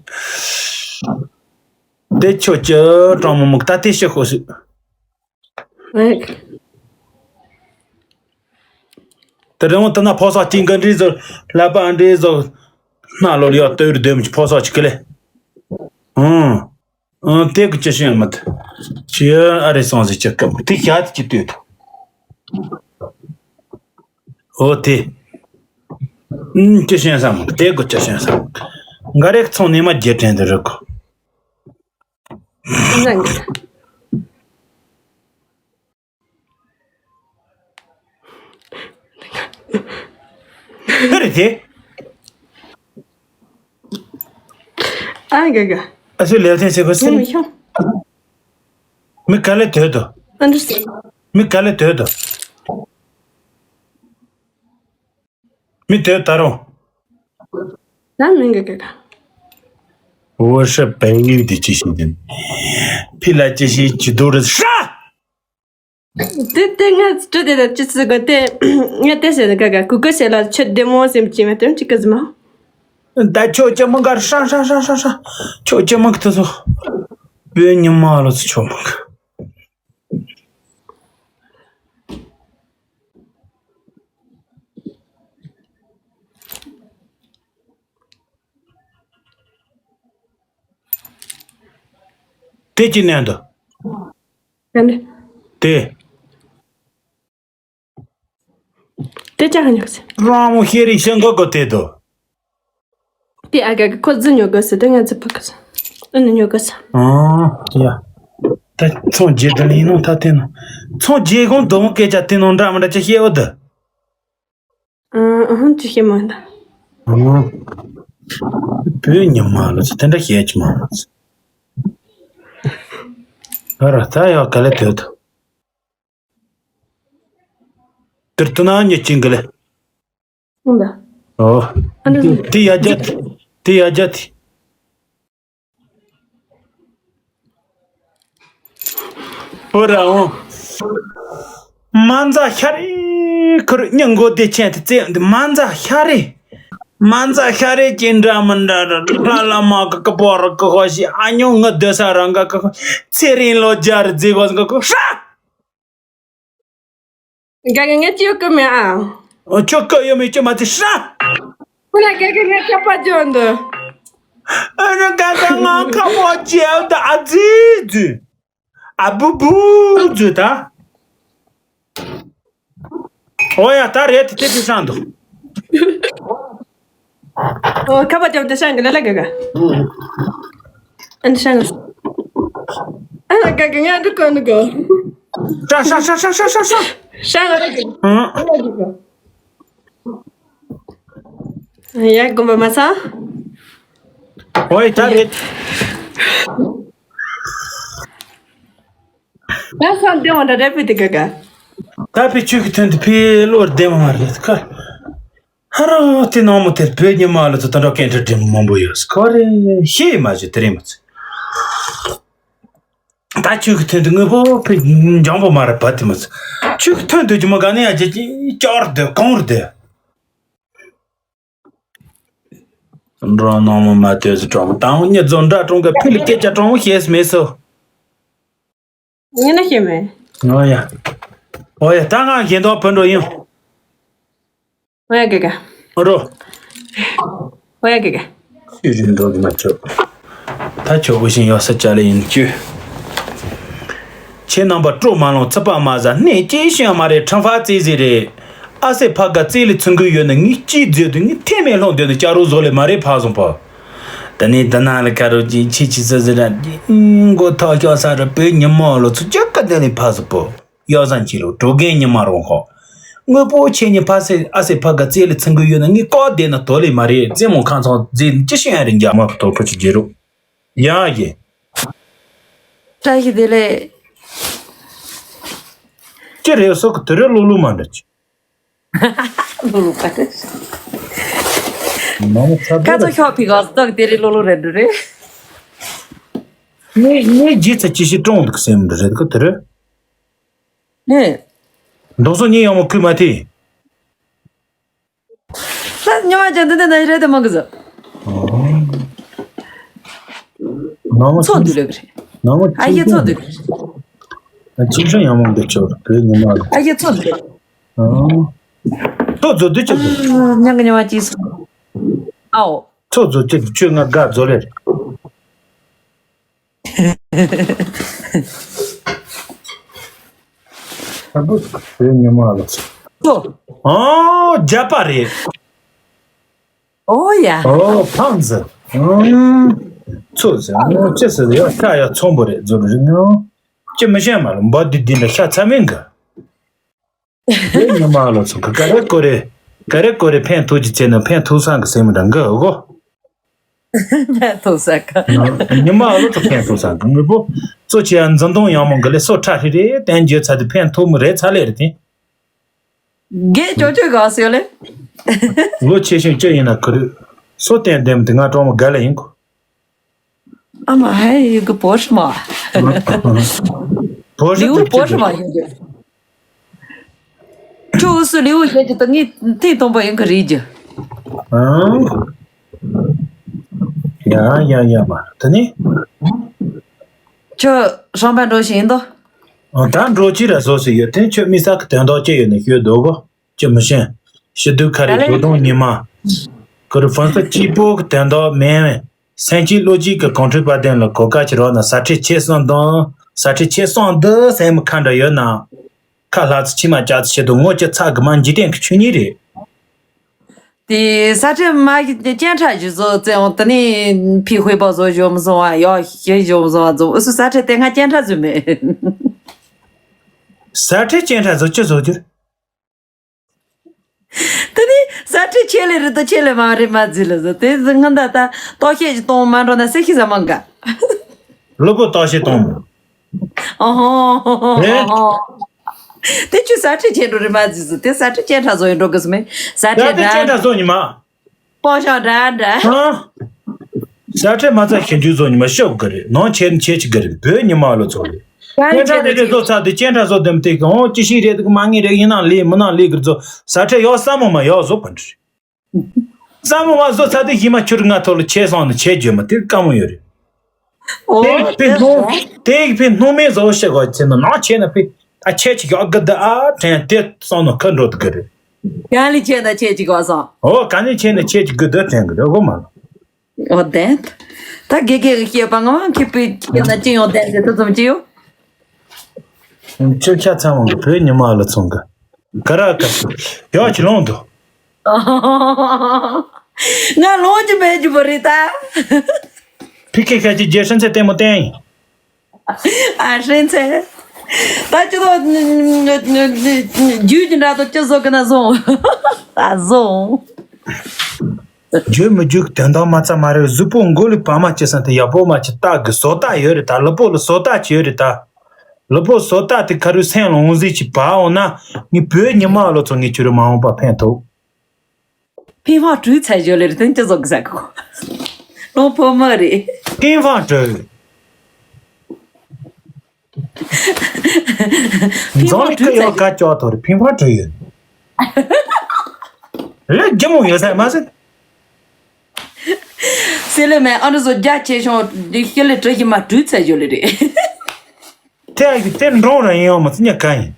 དེ་ཁྱོད་ཀྱི་གྲོང་མི་མུག་ད་དེ་ཤི་ཤོ་ཤི། ཨེ། དེ་རིང་བོ་དེ་ན་ཕོ་སོགས་ཅིང་ག་འདྲེས་ཟོ་ལྷ་པ་འདྲེས་ཟོ་སྣ་ལོ་ལ་ཡོད་ལྟོས་རུ་སྡོད་མི་ཕོ་སོགས་ཅིག་གི་ལེ། ཨང་། ཨང་། དེ་གི་ཅི་ཤེས་མི་ཐུབ། ཅི་ཨ་རེ་སོང་ཟེར་ཅི་སྐབས་དེ་ཤ་དེ་ཅི་ལྟོས་ཐུབ། ཨོ་དེ། ཨང་། ཅི་ཤེས་སམ་དེ་གི་ཅི་ཤེས་སམ། འགའ་རེ་ཚོང་ནས་མ་རྒྱལ་དྲན་དུ་རུ་གོ། ཧེ་རེད་དེ། ཨ་ག་ག་ཨ་སུ་ལེ་ཐེན་སེ་གོ་སེ། ཡང་མི་ཤོང་། མི་ག་ལེ་དོད་དོ། ཨ་འདྲ་སེ། མི་ག་ལེ་དོད་དོ། མི་དོད་ད་རུང་། ད་མི་ག་ག་ག 我是白玉的这些人，皮拉这些几多的啥？对对，我这点的就是个对，我这些那个个谷歌写了，缺点么什么什么，对这个什么？ད་ཁྱོད་ཅི་མང་ག་ཧྲ་ཧྲ་ཧྲ་ཧྲ་ཧྲ། ཁྱོད་ཅི་མང་གི་དུ་སོ། བོད་ཉི་མ་ལོ་ཚོ་ཁྱོད་མང་གི། དེ་ཅི་ནས་འདུག་ག་འདྲ། དེ། དེ་ཅག་ཉོ་གི་ཟེར། རང་མོ་ཤེས་རིག་ཤེས་འགོ་གོ་དེ་དོ། དེ་ཨ་ག་གི་ཁོ་ཟི་ཉོ་གི་ཟེར། དེ་ང་ཚོ་ཕ་གི་ཟེར། ཨ་ནི་ཉོ་གི་ཟེར། ཨ་ཡ། ད་ཚོང་རྗེས་འབྲེལ་ཡིན་ནོ་ད་དེ་ནོ། ཚོང་རྗེས་གོང་དོ་མོ་སྐད་ཆ་དེ་ནོ་འདྲ་མི་འདྲ་ཅི་ཤེས་འོ་དི། ཨ་ཨ་ཅི་ཤེས་མ་ད། ཨ། བོད་ཉི་མ་ལོ་ཚོ་དེ་འདྲ་ཤེས་ཀྱི་མ་རེད། ཨ་ར་ད་ཡ་ག་ལེ་དོད་དོ། དེར་ཏུ་ན་ཉེ་ཅིང་གི་ལེ། ཨུང་ད། ཨོ། ཨ་འདྲ། དེ་ཡ་རྒྱ་དེ། དེ་ཡ་རྒྱ་དེ། ཨོ་ར་ཨོ། མ་འཛའ་ཤ་རེ་ཁུར་སྙིང་མགོ་བདེ་ཆེན་དེ་རྩེ་འདི་མ་འཛའ་ཤ་རེ། མ་འཛའ་ཤ་རེ་ཅི་འདྲ་མི་འདྲ་ར་ལྷ་ལ་མ་གི་ཀི་པོ་ར་ཀི་ཧོ་ཤི་ཨ་ཉོ་ངི་སྡོད་ས་ར་འགའ་ཀི་ཧོ། ཚེ་རིང་ལོ་བརྒྱ་ར་རྫི་གོ་འགའ་ཀི་ཧོ་ཧྲ། ག་གི་ངས་ཅི་ཡོད་ཀི་མེད་ཨ། ཨོ་ཁྱོད་ཀི་ཡོད་མེད་ཅི་མ་ཚི་ཧྲ། ཁོ་ན་ག་གི་ངས་ཁ་པར་འཇོག་འདི། ཨ་ནི་ག་ག་ང་ཁ་པར་བརྗེད་ད་ཨ་ཙི་ཙི། ཨ་བུ་བུ་ཙི་ད། ཨོ་ཡ་ད་རེད་དེ་དེ་དེ་སང་འདུག་ཨོ་ཁ་པར་འཇོག་དེ་སང་གི་ལ་ལ་ག་ག་ཨན་ཤང་། ཨ་ལ་ག་གི་ང་འདི་གོ་ནི་གོ་ཧྲ་ཧྲ་ཧྲ་ཧྲ་ཧྲ་ཧྲ། ཤང་ལ་ག་ཨང་། ཨ་ལ་ག་ག་ཡ་དགོངས་པ་མ་ཚོམ། ཨོ་ཡ་ད་རེད། ད་སང་དེ་འོང་འདྲ་རེད་པི་དེ་ག་ག་ད་ཕི་ཆུ་གི་ཐོན་དུ་ཕི་བློར་བདེ་མ་རེད་ཁ། ཧ་རོ་དེ་ནང་མོ་དེར་བོད་ཉི་མ་ལ་ཚོ་ད་འགྲོ་སྐད་འཕྲིན་འབྲེལ་མོ་མང་པོ་ཡོད་ཁོ་རེ་ཤེས་མ་བྱེད་དེ་རེད་མ་ཚོད། ད་ཆུ་གི་ཐོན་དུ་དངོས་པོ་ཕི་འཇམ་པོ་མ་རེད་པ་དེ་མ་ཚོད། ཆུ་གི་ཐོན་དུ་ཅི་མ་ག་ནས་ཡ་ཅི་ཅི་ཅོར་དེ་གོང་རུ་དེ། འགྲོ་ནང་མོ་མ་དེ་ཚོ་གྲོང་དང་ཉི་རྫོང་འདྲ་གྲོང་གི་ཕི་ལི་སྐད་ཆ་གྲོང་བཤད་མེད་སོ། ངས་ན་ཤེས་མེད། ཨོ་ཡ། ཨོ་ཡ་ད་ང་གཞན་དོན་བུད་འགྲོ་ཡིན། ཨོ་ཡ་ག་ག་ཨོ་རོ། ཨོ་ཡ་ག་ག་ཤི་རིན་འགྲོ་གི་མ་ཆོག་ད་ཆོག་གི་ཤིང་ཡོད་ས་ཅ་ལེ་ཡིན་ཅུ། ཁྱེད་རྣམ་པ་སྤྲོ་མ་ལོང་ཚིག་པ་མ་ཟ་གནས་སྐྱེ་ཤོད་མ་རེད་ཁྲང་ཧྥ་རྩེ་ཟི་རེད། ཨ་སེ་ཕ་ག་རྩེ་ལི་ཚུན་གི་ཡོད་ནི་ངའི་སྐྱིད་མཛོད་དུ་ངའི་ཐེ་མེད་ལྷོང་དོན་ནི་བྱ་རོག་བཟོ་ལེ་མ་རེད་ཕ་བཟང་པོ། ད་ནི་ད་ན་ལ་ཁ་རོ་ཅི་ཆི་ཆི་ཟི་ཟི་ར་ཅི་མགོ་ཐོག་ཤོག་ས་ར་བོད་ཉི་མ་ལོ་ཚུ་ཅག་ག་དེ་ལི་ཕ་བཟང་པོ། གཡོ་བཟང་ཆི་ལོ་གྲོ་རྒན་ཉི་མ་རོང་ཧོ། དངོས་པོ་ཆེ་ཉི་ཕ་སེ་ཨ་སེ་ཕ་ག་རྩེ་ལི་ཚུན་གི་ཡོད་ནི་ངའི་ཀོ་དེ་ན་དོ་ལེ་མ་རེད་རྩེ་མོ་ཁང་ཚང་རྫི་ཅི་ཤི་ཡ་རིན་རྒྱ་མ་གི་ཐོག་ཁུ་ཆི་རྒྱེ་རོ། ཡ་ཡེ། བཀྲ་ཤིས་བདེ་ལེགས། ཅི་རེད་སོགས་ཀྱི་དུ་རེ་ལོ་ལོ་མ་འདྲ་ཅི། ལོ་ལོ་པ་རེད། མ་མོ་ཚ་ཁ་དོ་ཚོ་ཤོག་ཕི་གོ་སྟོག་དེ་རེ་ལོ་ལོ་རེད་འདུག་རེད། ངས་ངས་རྗེས་ཚ་ཅི་ཞིག་ཀྲོང་འདུག་སེམས་འདྲ་རེད་ཁོ་དུ་རེ། ནས། འདུག་སོ་ཉིན་ཡང་མོ་ཁུལ་མ་ཐེ། ད་ཉི་མ་ཅན་འདི་འདི་ནི་རེད་དེ་མང་གི་ཟེར། ནང་མ་ཚོགས་འདུ་ལེ་གི་རེད། ནང་མ་ཨ་ཡེ་ཚོགས་འདུ་ལེ་གི་རེད། ཅིག་ཤོ་ཡང་མང་གི་ཆོག་བོད་ཉི་མ་ལ། ཨ་ཡེ་ཚོགས་འདུ་ལེ། ཚོགས་འཛུལ་དུ་ཆོག་གི། ཉང་གི་ཉི་མ་ཅིག་སོང་། ཨའོ། ཚོགས་འཛུལ་དུ་ཆོག་ང་དགའ་འཛུལ་ལེ། ཨ་བུ་བོད་ཉི་མ་ལ། ཨོ། རྒྱ་པ་རེད། ཨོ་ཡ། ཨོ་ཕང་ཟེར། ཚོ་ཟེར་ཨོ་ཅི་ཟེར་ཡ་ཤ་ཡ་ཚོང་པོ་རེད་ཟེར་རེད་ངོ་། ཅི་མི་ཤེས་མ་ལ་འབའ་དི་དི་འདྲ་ཤ་ཚ་མིན་གི། བོད་ཉི་མ་ལ་ཚོང་གི་ག་རེ་ཀོ་རེ། ག་རེ་ཀོ་རེ་ཕན་ཐོགས་ཀྱི་ཚེ་ན་ཕན་ཐོགས་སང་གི་སེམས་འདྲ་འགི་ཨོ་གོ། ཕན་ཐོགས་ས་ག་ཉི་མ་ཨ་ལོ་ཚོ་ཕན་ཐོགས་ས་གི་དངོས་པོ། གཙོ་ཆེ་ཡ་འཛིན་གཏོང་ཡང་མོ་གི་ལས་སོ་ཁྲ་ཧྲི་རེ་བསྟན་རྒྱུ་ཚ་དེ་ཕན་ཐོགས་མི་རེད་ཚ་ལེ་རེད་དེ། དགེ་ཅོ་ཅོ་ག་སེ་ལེ། ལོ་ཆེ་ཤོས་ཅི་ཡིན་ན་ཁུ་རུ། སོ་བསྟན་ལྡན་དེ་ང་གྲོང་མོ་ག་ལེ་ཡིན་གོ། ཨ་མ་ཧའི་ཡི་གི་བོ་ཧྲི་མ། བོ་ཧྲི་ལིའུ་བོ་ཧྲི་མ་ཡིན་གི། ཁྱོད་འུ་སུ་ལིའུ་ཡོད་ཀྱི་ད་ངས་ཐེངས་དང་པོ་ཡིན་གི་རེད་ཀྱི། ཨང་། ཡ་ཡ་ཡ་མ་ད་ནི། ཁྱོད་ཧྲང་པན་འགྲོ་བཞིན་ཡིན་དོ། ཨ་ད་འགྲོ་ཅི་ར་བཟོ་ཟེར་ཡོད་དེ། ཁྱོད་དམིགས་བསལ་གི་དོན་དག་ཅི་ཡོད་ན་ཤོད་འདུག་གོ། ཅི་མི་ཤེས། ཕྱི་དུས་ཁ་རེ་ད་ལེ། ཞོ་དོང་ཉི་མ། ཁོ་རུ་ཧྥང་སི་གཅིག་པོ་གི་དོན་དག་མེད། སེམས་ཅན་བློ་སྐྱིད་ཀྱི་གོང་ཁྲོས་པ་དན་ལ་གོ་སྐབས་ཅིག་རག་ན་ཟ་ཁྲེལ་ཆེ་སོང་དང་། ཟ་ཁྲེལ་ཆེ་སོང་འདི་སེམས་ཁ་འདྲ་ཡོད་ན། ཁ་ལྷག་ཚོ་ཕྱི་མ་ལྕགས་ཚོ་ཆེད་དུ་ངོ་ཅི་ཚ་གི་མ་འཇིག་རྟེན་གྱི་ཆོས་ཉིད་རེད། དེ་ཟ་ཁྲེལ་མ་སྐྱེན་ཁྲ་ཞིག་བཟོ་བཙན་འོང་དེ་ནས་ཕི་དཔེ་པ་བཟོ་ཞོ་མི་བཟོ་བ་ཡོ་ཞེ་ཞོ་མི་བཟོ་བ་བཟོ་འུ་སུ་ཟ་ཁྲེལ་དེ་ང་སྐྱེན་ཁྲ་བཟོས་མེད། ཟ་ཁྲེལ་སྐྱེན་ཁྲ་བཟོ་ཅི་བཟོ་རྒྱུ། དེ་ནི་ཟ་ཁྲེལ་ཆེ་ལེ་རེད་དོ་ཆེ་ལེ་མ་རེད་མ་ཟིན་ལ་ཟོ་དེ་ཟི་ང་ད་ད་ལྟོགས་ཤེད་ཅིག་གཏོང་མ་འགྲོ་ན་སེ་ཁི་ཟ་མ་འགའ། ལུ་གུ་ལྟོགས་ཤེད་གཏོང་མོ། ཨོ་ཧོ་ཧོ་ཧོ་ཧོ། དེ་ཆུ་ཟ་ཁྲེལ་ཆེ་འགྲོ་རེད་མ་ཟིན་ཟོ་དེ་ཟ་ཁྲེལ་ཅན་ཁྲ་བཟོ་ཡིན་འགྲོ་གི་སུ་མེད་ཟ་ཁྲེལ་ཟ་ཁྲེལ་ཅན་ཁྲ་བཟོ་ཉི་མ། སྤོ་ཤོག་འདྲ་འདྲ། ཧ། ཟ་ཁྲེལ་མ་ཚ་ཞིམ་ཆུ་བཟོ་ཉི་མ་ཤོབ་གི་རེད་ནང་ཆེ་ཆེ་ཆི་གི་རེད་བོད་ཉི་མ་ལོ་ཚོ་རེད། ཀྱང་ལི་ཅན་ཁྲ་ཆེ་རེ་རེ་བཟོ་ཚར་དུས་ཅན་ཁྲ་བཟོ་དེམ་དེ་གི་ཧོ་ཅི་ཞིག་རེད་དུ་མ་ངེས་རེད་ཡིན་ནང་ལས་མི་ནང་ལས་གི་བཟོ་ཟ་ཁྲེལ་ཡོག་ས་མོ་མ་ཡོག་བཟོ་པ་འདྲི། ས་མོ་མ་བཟོ་ཚར་དུས་ཞིམ་མ་ཆུ་རུ་ང་ཐོག་ལ་ཆེ་སོང་ནི་ཆེ་རྒྱུ་མ་དེ་དཀའ་མོ་ཡོད་རེད། ཨོ། དེ་ཕི་སྣུམ། དེ་ཕི་སྣུམ་མེད་བཟོ་ཤེས་གོ་ཚེ་ན་ནང་ཆེ་ན་ཕི་ཨ་ཆེ་ཆི་ཡོག་གི་ད་ཨ་དྲན་དེ་སོང་ནོ་ཁ་འགྲོ་དུ་གི་རེད། ཡང་ལི་ཆེ་ན་ཆེ་ཆི་གོ་སོང་། ཨོ་ག་ནི་ཆེ་ན་ཆེ་ཆི་གི་ད་དྲན་གི་རེད་གོ་མ་ལ། ཨོ་དེ། ད་དགེ་རྒན་གི་བཤད་པ་ང་མ་ཁྱི་པི་ཁྱི་ན་ཅི་ཡོང་དེ་དེ་ཚོ་ཙམ་ཅི་ཡོ། ཁྱོད་ཤ་ཚ་མོ་གི་བོད་ཉི་མ་ལ་ཚོང་གི། ག་ར་ག་ཡོག་ཆི་ལོང་དུ། ང་ལོང་ཅི་མེད་ཅི་བོ་རེད་ད། ཕི་ཁེ་ཁ་ཅི་རྒྱལ་སྲིད་ཚེ་ལྟད་མོ་བསྟན། ཨ་ཧྲེན་ཚེ། ད་ཅི་ལོ། རྒྱུད་ཀྱི་འདྲ་དོ་ཅི་བཟོ་གི་ན་བཟུང་། ད་བཟུང་། རྒྱུད་མི་རྒྱུད་ཀྱི་དོན་དག་མ་ཚ་མ་རེད་གཟུགས་པོ་མགོ་ལུས་བག་མ་ཅི་སང་དེ་ཡག་པོ་མ་ཅི་ལྟ་གི་བཟོ་ལྟ་ཡོད་རེད་ད་ལུས་པོ་ལ་བཟོ་ལྟ་ཅི་ཡོད་རེད་ད། ལུས་པོ་བཟོ་ལྟ་དེ་ཁ་རུ་སེམས་ལ་འོང་ཟིག་ཅི་བ་འོང་ན་ངའི་བོད་ཉི་མ་ལོ་ཚོ་ངའི་ཆུ་རུ་མ་འོང་པ་ཕན་ཐོགས། ཕིན་ཧྥང་ཀྲུའུ་ཚ་ཞོ་ལེ་རེ་ཏན་ཅི་ཟོག་གི་ཟ་གོ། ལོང་ཕོ་མོ་རེ། ཕིན་ཧྥང་ཀྲུའུ། ཕིན་ཧྥང་ཀྲུའུ་ཚ་ཞོ། ཀ་ཅོ་ཐོ་རེ་ཕིན་ཧྥང་ཀྲུའུ་ཡོད། ལེ་རྒྱ་མོ་ཡོད་ས་མ་ཟེར། སེ་ལེ་མེ་ཨ་ནུ་ཟོ་རྒྱ་ཆེ་ཤོང་ཤི་ལེ་ཏྲི་ཞི་མ་ཀྲུའུ་ཚ་ཞོ་ལེ་རེ། དེ་ཨ་ཡི་དེ་འགྲོ་ར་ཡིན་ཡོང་མ་ཚི་ཉ་ག་ཡིན།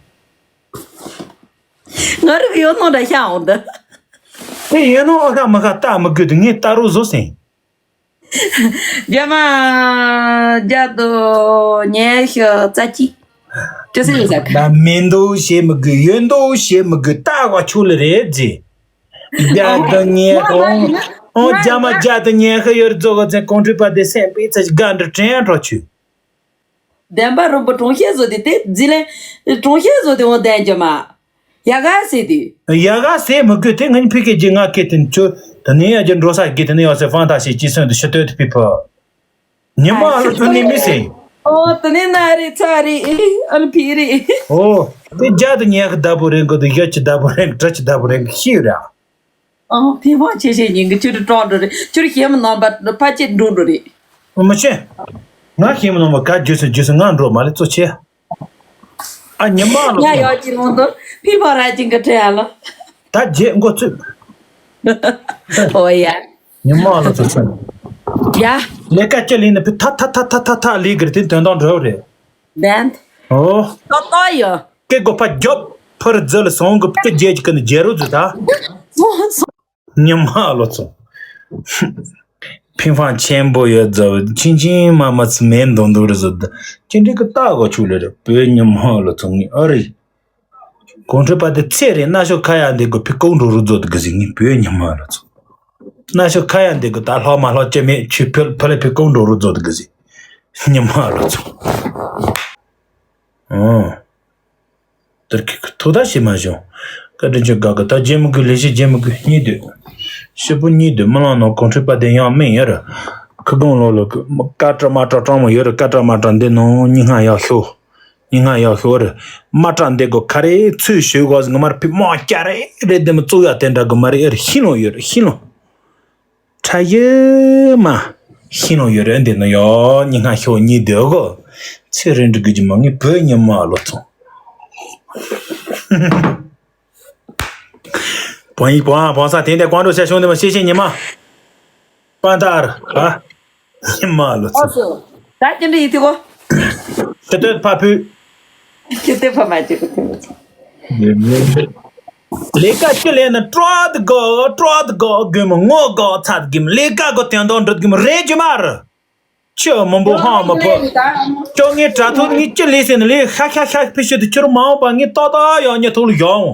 ང་རིག་ཡོད་ནོ་འདྲ་ཤ་འོང་ད། དེ་ཡོད་ནོ་ཨ་ཁ་མ་ཁ་ལྟ་མི་དགོས་དུ་ངས་ལྟ་རོགས་བཟོ་ཟིན། རྒྱ་མ། རྒྱ་དུ་ཉལ་ཤི་རྩ་གཅིག་ཅི་ཟེར་ཡོད་ཟེར་ག་ད་མེད་འདུག་བཤད་མི་དགོས་ཡོད་འདུག་བཤད་མི་དགོས་ལྟ་བ་ཆུ་ལ་རེད་ཟེ། རྒྱ་དུ་ཉལ་ཁོང་། ཨོ་རྒྱ་མ་རྒྱ་དུ་ཉལ་ཁ་ཡོད་རྫོགས་ག་ཚན་གོང་ཁྲི་པ་དེ་སེམས་པའི་ཚ་ཞིག་དགའ་འདྲ་དྲན་འགྲོ་ཆུ། བདེན་པ་རོམ་པ་གྲོང་ཁྱེར་བཟོ་དེ་དེ་རྫི་ལན་གྲོང་ཁྱེར་བཟོ་དེ་འོང་བསྟན་རྒྱུ་མ། ཡ་ག་ཟེར་དུས། ཡ་ག་ཟེར་མི་དགོས་དེ་ངའི་ཕི་ཁེ་ཇི་ང་ཁེ་དེ་ཆུ་དེ་ནས་ཡ་ཇི་འགྲོ་ས་གི་དེ་ནས་ཡ་སེ་ཧྥང་ཐ་ཤི་ཅི་སོན་དུ་ཤི་སྟོད་དུ་ཕི་ཕོ། ཉི་མ་ཨ་ལ་དུ་ནི་མི་སེ། ཨོ་དེ་ནས་ན་རེ་ཚ་རེ་ཨེ་ཨ་ལ་ཕི་རེ། ཨོ་དེ་རྒྱ་དུ་ཉལ་གི་བདག་པོ་རེད་གོ་དུ་ཡ་ཅི་བདག་པོ་རེད་གྲ་ཅི་བདག་པོ་རེད་ཤི་ར། ཨང་། ཕིང་ཕང་ཆེ་ཆེ་ཉིན་གྱི་ཆུ་རུ་སྐྲོག་འགྲོ་རེད། ཆུ་རུ་ཞེ་མི་སྣང་བ་ཕ་ཆེ་འགྲོ་འགྲོ་རེད། ཨོ་མ་ཆེ། ང་ཞེ་མི་སྣང་བ་ག་རྒྱུ་སུ་རྒྱུ་སུ་ང་འགྲོ་མ་ལེ་གཙོ་ཆེ། ཨ་ཉི་མ་ལོ་ང་ཡོག་ཅི་ལོང་དུ་ཕིང་ཕང་ར་ཅིང་གི་ཁྲེ་ཡ་ལོ། ད་རྗེས་འགོ་ཚུད། ཨོ་ཡ། ཉི་མ་ལོ་ཚུད་ཚུད། ཡ། ལས་ཀ་ཅི་ལིན་ན་ཕི་ཐ་ཐ་ཐ་ཐ་ཐ་ལི་གི་རེད་དེ་དོན་དང་འགྲོ་རེད། ལན། ཨོ། ཏོ་ཏོ་ཡོ། ཀེ་གོ་ཕ་རྒྱོབ་ཕར་རྫི་ལ་སོང་གི་ཀེ་རྗེས་ཀྱི་ཀི་ནི་རྗེ་རུ་རྫི་ད། སོང་སོང་། ཉི་མ་ལོ་ཚོ། ཕིང་ཕང་ཆེན་པོ་ཡོད་རྫི་བ་ཆིན་ཆིན་མ་མ་ཚི་མེ་འདོང་འདུག་རེ་རྫི་ད། ཅི་འདྲི་ཀི་ལྟ་གོ་ཆུ་ལེ་རེ་བོད་ཉི་མ་ལོ་ཚོ་ངི་ཨ་རི། གོང་ཁྲི་པ་དེ་ཚེ་རེ་གནའ་ཤོག་ཁ་ཡ་འདི་གོ་ཕི་ཀོང་འགྲོ་རུ་རྫོ་དུ་གི་ཟི་ངི་བོད་ཉི་མ་ལོ་ཚོ། གནའ་ཤོག་ཁ་ཡ་འདི་གོ་ད་ལྷོ་མ་ལྷོ་ཅི་མེད་ཆུ་ཕི་ཕི་ལེ་ཕི་ཀོང་འགྲོ་རུ་རྫོ་དུ་གི་ཟི། ཉི་མ་ལོ་ཚོ། ཨོ། དེར་ཁི་ཁི་ཐུག་ད་ཤི་མ་བྱུང་། བཀའ་དྲིན་ཆེ་དགའ་གི་ད་རྗེ་མི་དགོས་ལས་བྱེད་རྗེ་མི་དགོས་གཉིས་སྡོད། ཤི་བོ་གཉིས་སྡོད་མི་ལང་ནོ་གོང་ཁྲི་པ་དེ་ཡང་མིན་ཡོད་ར། ཁི་གོང་ལོ་ལོ་ཀི་ཀ་ཏྲ་མ་ཏྲ་ཀྲང་མོ་ཡོད་ར་ཀ་ཏྲ་མ་ཏྲ་འདི་ནོ་ཉི་ང་ཡག་ཤོ། ཉི་ང་ཡག་ཤོ་ར། མ་ཏྲ་འདི་གོ་ཁ་རེ་ཚུལ་ཤོད་གོ་ང་མར་ཕི་མོ་སྐྱ་རེ་རེ་དེ་མི་གཙུག་ཡ་དེ་འདྲ་གི་མ་རེ་ཨེ་ར་ཤི་ལོ་ཡོད་ར་ཤི་ལོ། ཁྲ་ཡེ་མ། ཤིང་ལོ་ཡོད་རེད་འདི་ནོ་ཡོ་ཉི་ང་ཤོ་ཉི་དེ་གོ། ཚེ་རིང་འགྲིག་གི་མ་ངི་བོད་ཉི་མ་ལོ་ཚོ། བང་ཡིག་བང་བང་ས་དེ་འདྲ་ཀོང་ཀྲོ་ཤ་ཤོང་དེ་མ་ཤེས་ཤེས་ཉི་མ། པ་ད་ར་ཨ། ཉི་མ་ལོ་ཚོ། ཨོ་སོ། ད་ཅི་འདྲ་ཡིན་དེ་གོ། ཤ་སྟོད་ཕ་ཕུ། ཁྱེད་ལྟོས་ཕ་མ་ཅིག་གི་ཐུན་མོང་ཚོ། ལས་ཀ་ཅི་ལས་ན་ཀྲོད་གོ་ཀྲོད་གོ་གི་མོ་ངོ་གོ་ཚད་གི་མོ་ལས་ཀ་གོ་དོན་དོ་འགྲུབ་གི་མོ་རེད་ཇི་མ་ར། ཁྱི་མོན་པོ་ཧང་མ་ཕོ། ཁྱོད་ངའི་དྲ་ཐོག་ངའི་ཅི་ལས་ཟེར་ན་ལས་ཤ་ཤ་ཤ་ཕི་ཤི་དུ་ཁྱོད་མ་འོངས་པ་ངའི་ཏོག་ཏོག་ཡོང་ཉེ་ཐོག་ལ་ཡོང་།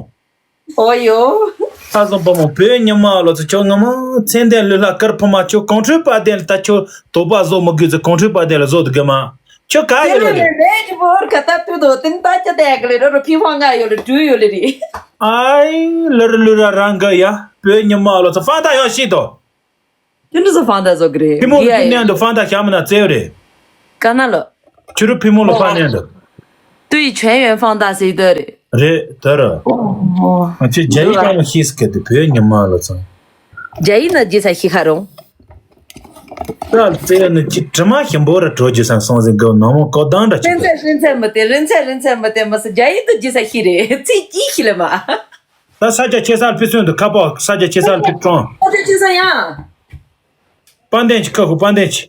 ཨོ་ཡོ། ས་སོང་པ་མོ་བོད་ཉི་མ་ལོ་ཚོ་ཁྱོད་ང་མོ་མཚན་ལྡན་ལུས་ལྷ་དཀར་ཕོ་མ་ཁྱོད་གོང་ཁྲོས་པ་དེ་ལ་ད་ཁྱོད་དོགས་པ་བཟོ་མི་དགོས་ཚེ་གོང་ཁྲོས་པ་དེ་ལ་བཟོ་དུ་དགོས་མ། ཁྱོད་ག་ཡོད་ལ་རེད། རེད་ཀྱི་བོར་ཁ་ད་ཏུ་དོ་ཏིན་ད་ཅི་ད་ཡ་གི་ལེ་རོ་རོ་ཕི་ཕང་ང་ཡོད་ལེ་འགྲུལ་ཡོད་ལེ་རེད། ཨའི་ལར་ལུ་ར་རང་ག་ཡ་བོད་ཉི་མ་ལོ་ཚོ་ཧྥང་ད་ཡོད་ཤི་དོ། ཅི་འདྲ་སོ་ཧྥང་ད་བཟོ་གི་རེད་ཕི་མོ་རུ་ཡ་ཕི་ཡ་ནན་དུ་ཧྥང་ད་ཤ་མ་ན་ཙེ་རེད། ཀ་ན་ལོ། ཁྱོད་རུ་ཕི་མོ་ལོ་ཧྥང་ནན་དུ། 对全员放大是一对的。 རེད་ད་ར། ཨོ། ང་ཚོས་རྒྱ་ཡིག་གང་ལ་ཤེས་སི་གི་དེ་བོད་ཉི་མ་ལོ་ཚང་། རྒྱ་ཡིག་ན་རྗེས་ས་ཤི་ཁ་རུང་། ད་ཙེ་ནི་ཅི་དྲི་མ་ཞིམ་པོ་ར་གྲོ་རྒྱུ་སང་སོང་ཟིན་གི་ནོ་མོ་ཀོ་དང་འདྲ་ཅི་རིན་ཚད་རིན་ཚད་མི་དེ་རིན་ཚད་རིན་ཚད་མི་དེ་མི་སི་རྒྱ་ཡིག་ཏུ་རྗེས་ས་ཤི་རེད་ཚེ་ཅི་ཤི་ལེ་མ། ད་ས་ཆ་ཆེ་སར་ཕི་སོན་དུ་ཁ་པོ་ས་ཆ་ཆེ་སར་ཕི་ཀྲོང་། ས་ཆ་ཆེ་ས་ཡང་། པ་འདན་ཅི་ཁ་ཧུ་པ་འདན་ཅི།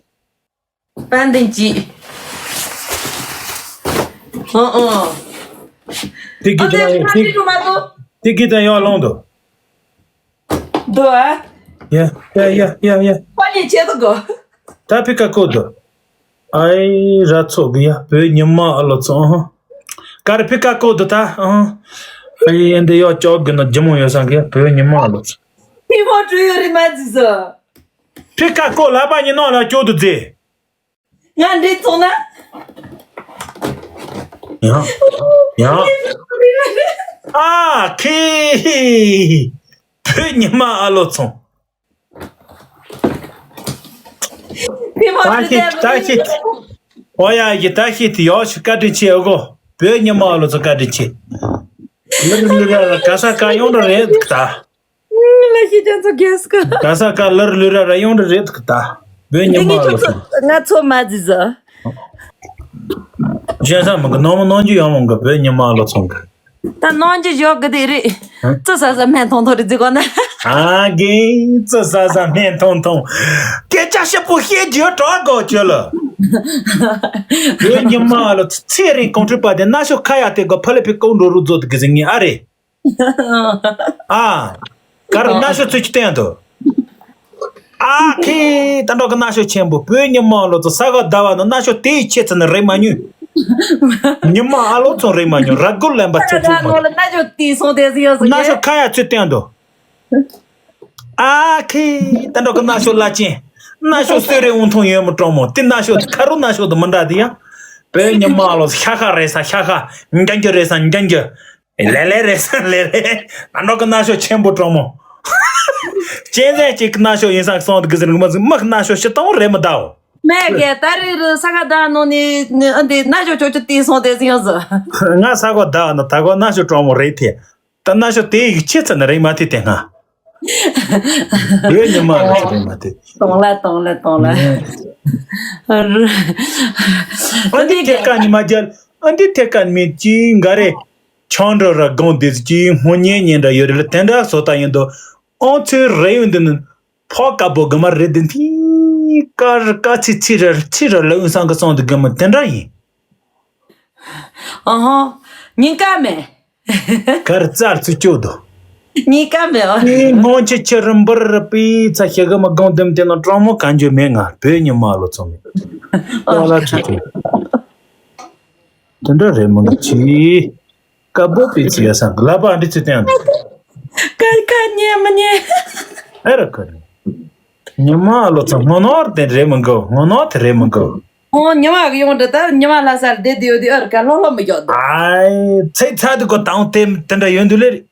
པ་འདན་ཅི། ཨང་ཨང་། དེ་གི་དང་ཡོ་དེ་གི་དང་ཡོ་ལོང་དུ། དུ་ཨ། ཡ་ཡ་ཡ་ཡ་ཡ། པ་ཉེ་ཆེ་དུ་གོ། ད་ཕི་ཀ་ཀོ་དུ། ཨའི་ར་ཚོ་གི་ཡ་བོད་ཉི་མ་ཨ་ལོ་ཚོ་ཨ། ཀ་ར་ཕི་ཀ་ཀོ་དུ་ད་ཨ། ཨའི་ཨེ་འདི་ཡོ་ཅོག་གི་ན་ཇི་མོ་ཡོ་སང་གི་བོད་ཉི་མ་ཨ་ལོ་ཚོ། ཕི་མོ་ཀྲུ་ཡོ་རི་མ་ཛི་ཟོ། ཕི་ཀ་ཀོ་ལ་པ་ཉི་ནོ་ལ་ཅོ་དུ་ཛེ། ང་འདྲེ་ཚོང་ན། ཡང་། ཡང་། ཨ་ཁེ། བོད་ཉི་མ་ཨ་ལོ་ཚོང་། ཕི་མ་ད་ཤི་ད་ཤི། ཨོ་ཡ་ཡི་ད་ཤི་དེ་ཡོ་ཤི་བཀའ་དྲིན་ཆེ་ཨ་གོ། བོད་ཉི་མ་ཨ་ལོ་ཚོ་བཀའ་དྲིན་ཆེ། ལག་ལུ་ར་ལ་ག་ས་ག་ཡོང་ར་རེད་ད། ལ་ཤི་ཅན་ཚོ་གེ་སི་ཀ་ག་ས་ག་ལར་ལུ་ར་ར་ཡོང་ར་རེད་ད། བོད་ཉི་མ་ཨ་ལོ་ཚོ། ང་ཚོ་མ་ཟི་ཟ། གཞན་ས་མི་གི་ནོར་མོ་ནོར་རྒྱུ་ཡོང་མོ་གི་བོད་ཉི་མ་ཨ་ལོ་ཚོང་གི། ད་ནང་གི་ཞོག་གི་དེ་རེད། ཧ། ཙི་ས་ས་སྨན་ཐོང་ཐོང་རེད་ཟེར་གོ་ན། ཨ་གི་ཙི་ས་ས་སྨན་ཐོང་ཐོང་། སྐད་ཆ་ཞིབ་པོ་བཤད་རྒྱུ་གྲོགས་གོ་ཁྱོད་ལ། བོད་ཉི་མ་ཨ་ལོ་ཚེ་རིང་གོང་ཁྲོད་པ་དེ་ན་ཤོ་ཁ་ཡ་དེ་གོ་ཕ་ལེ་ཕི་ཀོང་འགྲོ་རུ་རྫོགས་དུ་གི་ཟིན་ངེས་ཨ་རེད། ཨ། གར་ན་ཤོ་ཚུལ་གྱི་སྟེང་དུ། ཨ་ཁེ། ད་འགྲོ་གི་ན་ཤོ་ཆེན་པོ་བོད་ཉི་མ་ལོ་ཚོ་ས་ག་ཟླ་བ་ནི་ན་ཤོ་དེའི་ཆེ་ཚུལ་ནི་རེད་མ་ཉུ། ཉི་མ་ཨ་ལོ་ཚོ་རེད་མ་ཉུ་ར་གུ་ལེན་པ་ཚེ་ཚུལ་མ། ན་ཤོ་དེའི་སོང་དེ་ཟི་ཡོ་ཟི་ན་ཤོ་ཁ་ཡ་ཚུལ་སྟེང་དུ། ཨ་ཁེ། ད་འགྲོ་གི་ན་ཤོ་ལ་ཅན། ན་ཤོ་སོས་རེ་འོང་ཐོང་ཡོད་མོ་གྲོང་མོ་དེ་ན་ཤོ་ཁ་རུ་ན་ཤོ་དུ་མི་འདྲ་དེ་ཡ། བོད་ཉི་མ་ལོ་ཤ་ཁ་རེད་ས་ཤ་ཁ། འགན་གྱི་རེད་ས་འགན་གྱི། ལེ་ལེ་རེད་ས་ལེ་ལེ། ཨ་འགྲོ་གི་ན་ཤོ་ཆེན་པོ་གྲོང་མོ། གཅན་གཟན་གཅིག་གི་ན་ཤོ་ཡིན་ས་སོང་དུ་གི་ཟེར་ནི་མ་ཟིག་མི་གི་ན་ཤོ་ཤི་སྟོང་རེད་མི་ཟླའོ། མེ་གེ་ད་རེ་རུ་ས་ག་ད་ནོ་ནི་ཨ་འདི་ན་ཤོ་ཅོ་ཅོ་ཏི་སོང་དེ་ཟིན་ཡོད་ཟི། ང་ས་གོ་ད་ན་ད་གོ་ན་ཤོ་གྲོང་མོ་རེད་དེ། ད་ན་ཤོ་དེ་ཡིག་ཆེ་ཚ་ནི་རེད་མ་དེ་དེ་ང་། ཡོད་ཉི་མ་ལ་ཚ་རེད་མ་དེ། གཏོང་ལ་གཏོང་ལ་གཏོང་ལ། ཨ་འདི་ཐེ་ཀ་ཉི་མ་རྒྱལ། ཨ་འདི་ཐེ་ཀ་མི་ཅི་འགའ་རེ། ཆང་འགྲོ་ར་སྒོང་དེ་ཅི་སྔོན་ཉེ་ཉེ་འདྲ་ཡོད་རེད་ལ་དེ་འདྲ་བཟོ་ལྟ་ཡིན་དོ། ཨང་ཚོའི་རེ་ཡོད་འདི་ནི་ཕོ་དཀར་པོ་དགུ་མ་རེད་འདི་ནི་དཀར་དཀར་ཚི་ཚི་ར་ཚི་ར་ལ་འུན་སང་གི་སོང་དུ་དགུ་མ་དེ་འདྲ་ཡིན། ཨ་ཧོ། ཉིན་ཀ་མེད། གར་རྩར་ཚུ་སྐྱོ་དོ། ཉིན་ཀ་མེད་ཨ། ཨེ་སྔོན་ཆད་ཁྱི་རིམ་པར་པའི་ཚ་ཞེ་གི་མ་སྒོང་དེམ་དེ་ན་གྲོང་མོ་གང་འཇོ་མེད་ང་བོད་ཉི་མ་ལོ་ཚོ་མེད། ཨ་ལ་ཚུ་སྐྱོ། དེ་འདྲ་རེད་མི་འདུག་ཅི། དཀར་པོ་པའི་ཚིག་ཡ་སང་ལ་པ་འདི་ཚིག་སྟེང་དུ། ཀ་ཀ་ཉེ་མི་ཉེ། ཨེ་ར་ཁ་རེད། ཉི་མ་ལོ་ཚོ་སྔོ་ནོར་དེ་རེད་མི་འགོ་སྔོ་ནོར་དེ་རེད་མི་འགོ། ཨོ་ཉི་མ་གི་ཡོང་འདྲ་ད་ཉི་མ་ལ་སར་བསྡད་དེ་ཡོད་དེ་ཨར་ཀ་ལོ་ལོ་མི་འཇོག་ད། ཨའི་ཚེ་ཚ་དུ་གོ་དང་དེ་དེ་འདྲ་ཡོད་འདུག་ལེ་རེད།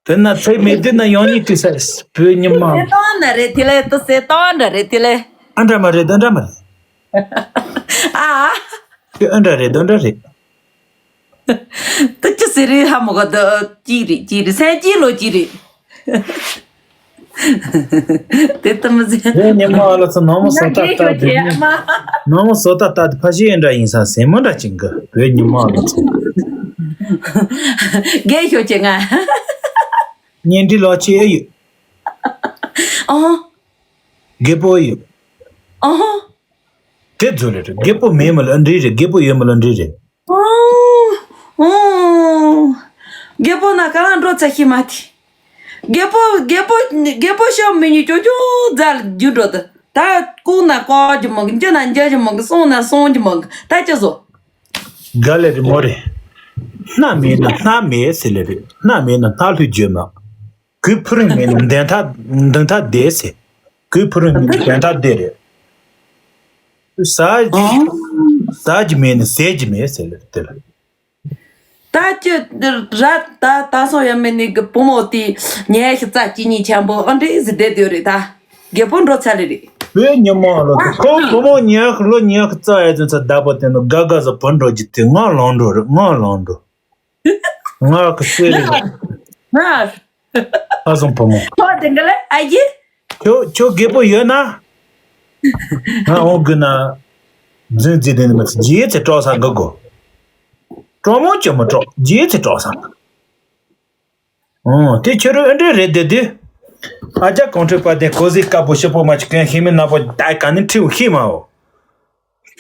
དེ་ན་ཚེ་མེད་དེ་ན་ཡོང་ཉིད་དུ་ས་བོད་ཉི་མ། སེ་ཏོང་ན་རེད་དེ་ལེ་ཏུ་སེ་ཏོང་འདྲ་རེད་དེ་ལེ། ཨ་འདྲ་མ་རེད་ད་འདྲ་མ་རེད། ཨ། དེ་ཨ་འདྲ་རེད་ད་འདྲ་རེད། ཏུ་ཅི་སེ་རེད་ཧ་མོ་ག་ད་ཅི་རེད་ཅི་རེད་སེ་ཅི་ལོ་ཅི་རེད། དེ་ལྟ་མི་ཟེར། བོད་ཉི་མ་ལ་ཚོ་ནང་མི་བཟོ་ལྟ་ལྟ་དེ། ནང་མི་བཟོ་ལྟ་ལྟ་དེ་ཕ་ཤི་ཡན་འདྲ་ཡིན་ས་སེམས་མི་འདྲ་ཅིག་གི་བོད་ཉི་མ་ལ་ཚོ། རྒན་ཤོག་ཅེ་ང་། གཉེན་སྒྲིག་ལོག་ཆེ་ཡོད། ཨོ། རྒད་པོ་ཡོད། ཨོ། དེ་ཚོ་རེད། རྒད་པོ་མེད་མི་ལ་འདྲི་རེད། རྒད་པོ་ཡོད་མི་ལ་འདྲི་རེད། ཨོ། ཨོ། རྒད་པོ་ན་ག་ལ་འགྲོ་ཚ་ཤི་མ་དེ། རྒད་པོ་རྒད་པོ་རྒད་པོ་ཤོག་མི་ཉུ་ཅོ་ཅོ་རྫ་ལ་རྒྱུ་འགྲོ་དུ། ད་ལྐུག་ན་ལྐོག་རྒྱུ་མང་གི། འཇུ་ན་འཇུ་རྒྱུ་མང་གི། སོང་ན་སོང་རྒྱུ་མང་གི། ད་ཅི་བཟོ། ག་ལེ་རི་མོ་རེ། སྣ་མེད་ན་སྣ་མེད་ཟེར་ལེ་རེད། སྣ་མེད་ན་སྣ་ལྷུ་བརྗོད་མ། གུས་ཕུ་རུང་མེད་ན་འདོན་ཐག་འདོན་ཐག་བསྡད་ཟེར། གུས་ཕུ་རུང་མེད་ན་འདོན་ཐག་བསྡད་རེད། ཟ་ཟ་རྒྱུ་མེད་ན་ཟས་རྒྱུ་མེད་ཟེར་ལེ་རེད་དེ་ལ། ད་ཅི་ར་ད་ད་སོང་ཡ་མེད་ནི་གི་བུ་མོ་དེ་ཉལ་ཤི་རྩ་གཅིག་གཉིས་ཆེན་པོ་ཨ་འདྲེ་ཟི་བསྡད་དེ་རེད། ད་རྒད་པོ་འགྲོ་ཚར་ལེ་རེད། བོད་ཉི་མ་ལ་ཁོ་བུ་མོ་ཉལ་ཤི་ལོ་ཉལ་ཤི་རྩ་ཡ་ཚོན་ཚ་བདག་པོ་དེ་ནི་དགའ་དགའ་ཟ་བུ་འགྲོ་རྒྱུ་དེ་ང་ལང་འགྲོ་རེད། ང་ལང་འགྲོ། ང་གི་སེ་རེད། ང་ཨ་སོང་བུ་མོ། ཁོ་དེ་འདྲ་ལེ་ཨ་ཡེ། ཁྱོད་ཁྱོད་རྒད་པོ་ཡོད་ན། ང་འོང་དགོས་ན། རྫུན་རྫི་དེ་ནི་མི་ཚེ་རྗེས་ཚེ་གྲོགས་ས་འགག་གོ། གྲོགས་མོ་ཅོ་མོ་གྲོགས་རྗེས་ཚེ་གྲོགས་ས། ཨོ་དེ་ཁྱོད་རོ་ཨེ་འདྲ་རེད་དེ་དུས། ཨ་ཅག་གོང་ཁྲོས་པ་དེ་གོ་ཟི་དཀར་པོ་ཞིབ་པོ་མ་ཅིག་གན་ཤེས་མི་ན་པོ་ད་ག་ནི་ཁྲིའུ་ཤེས་མའོ།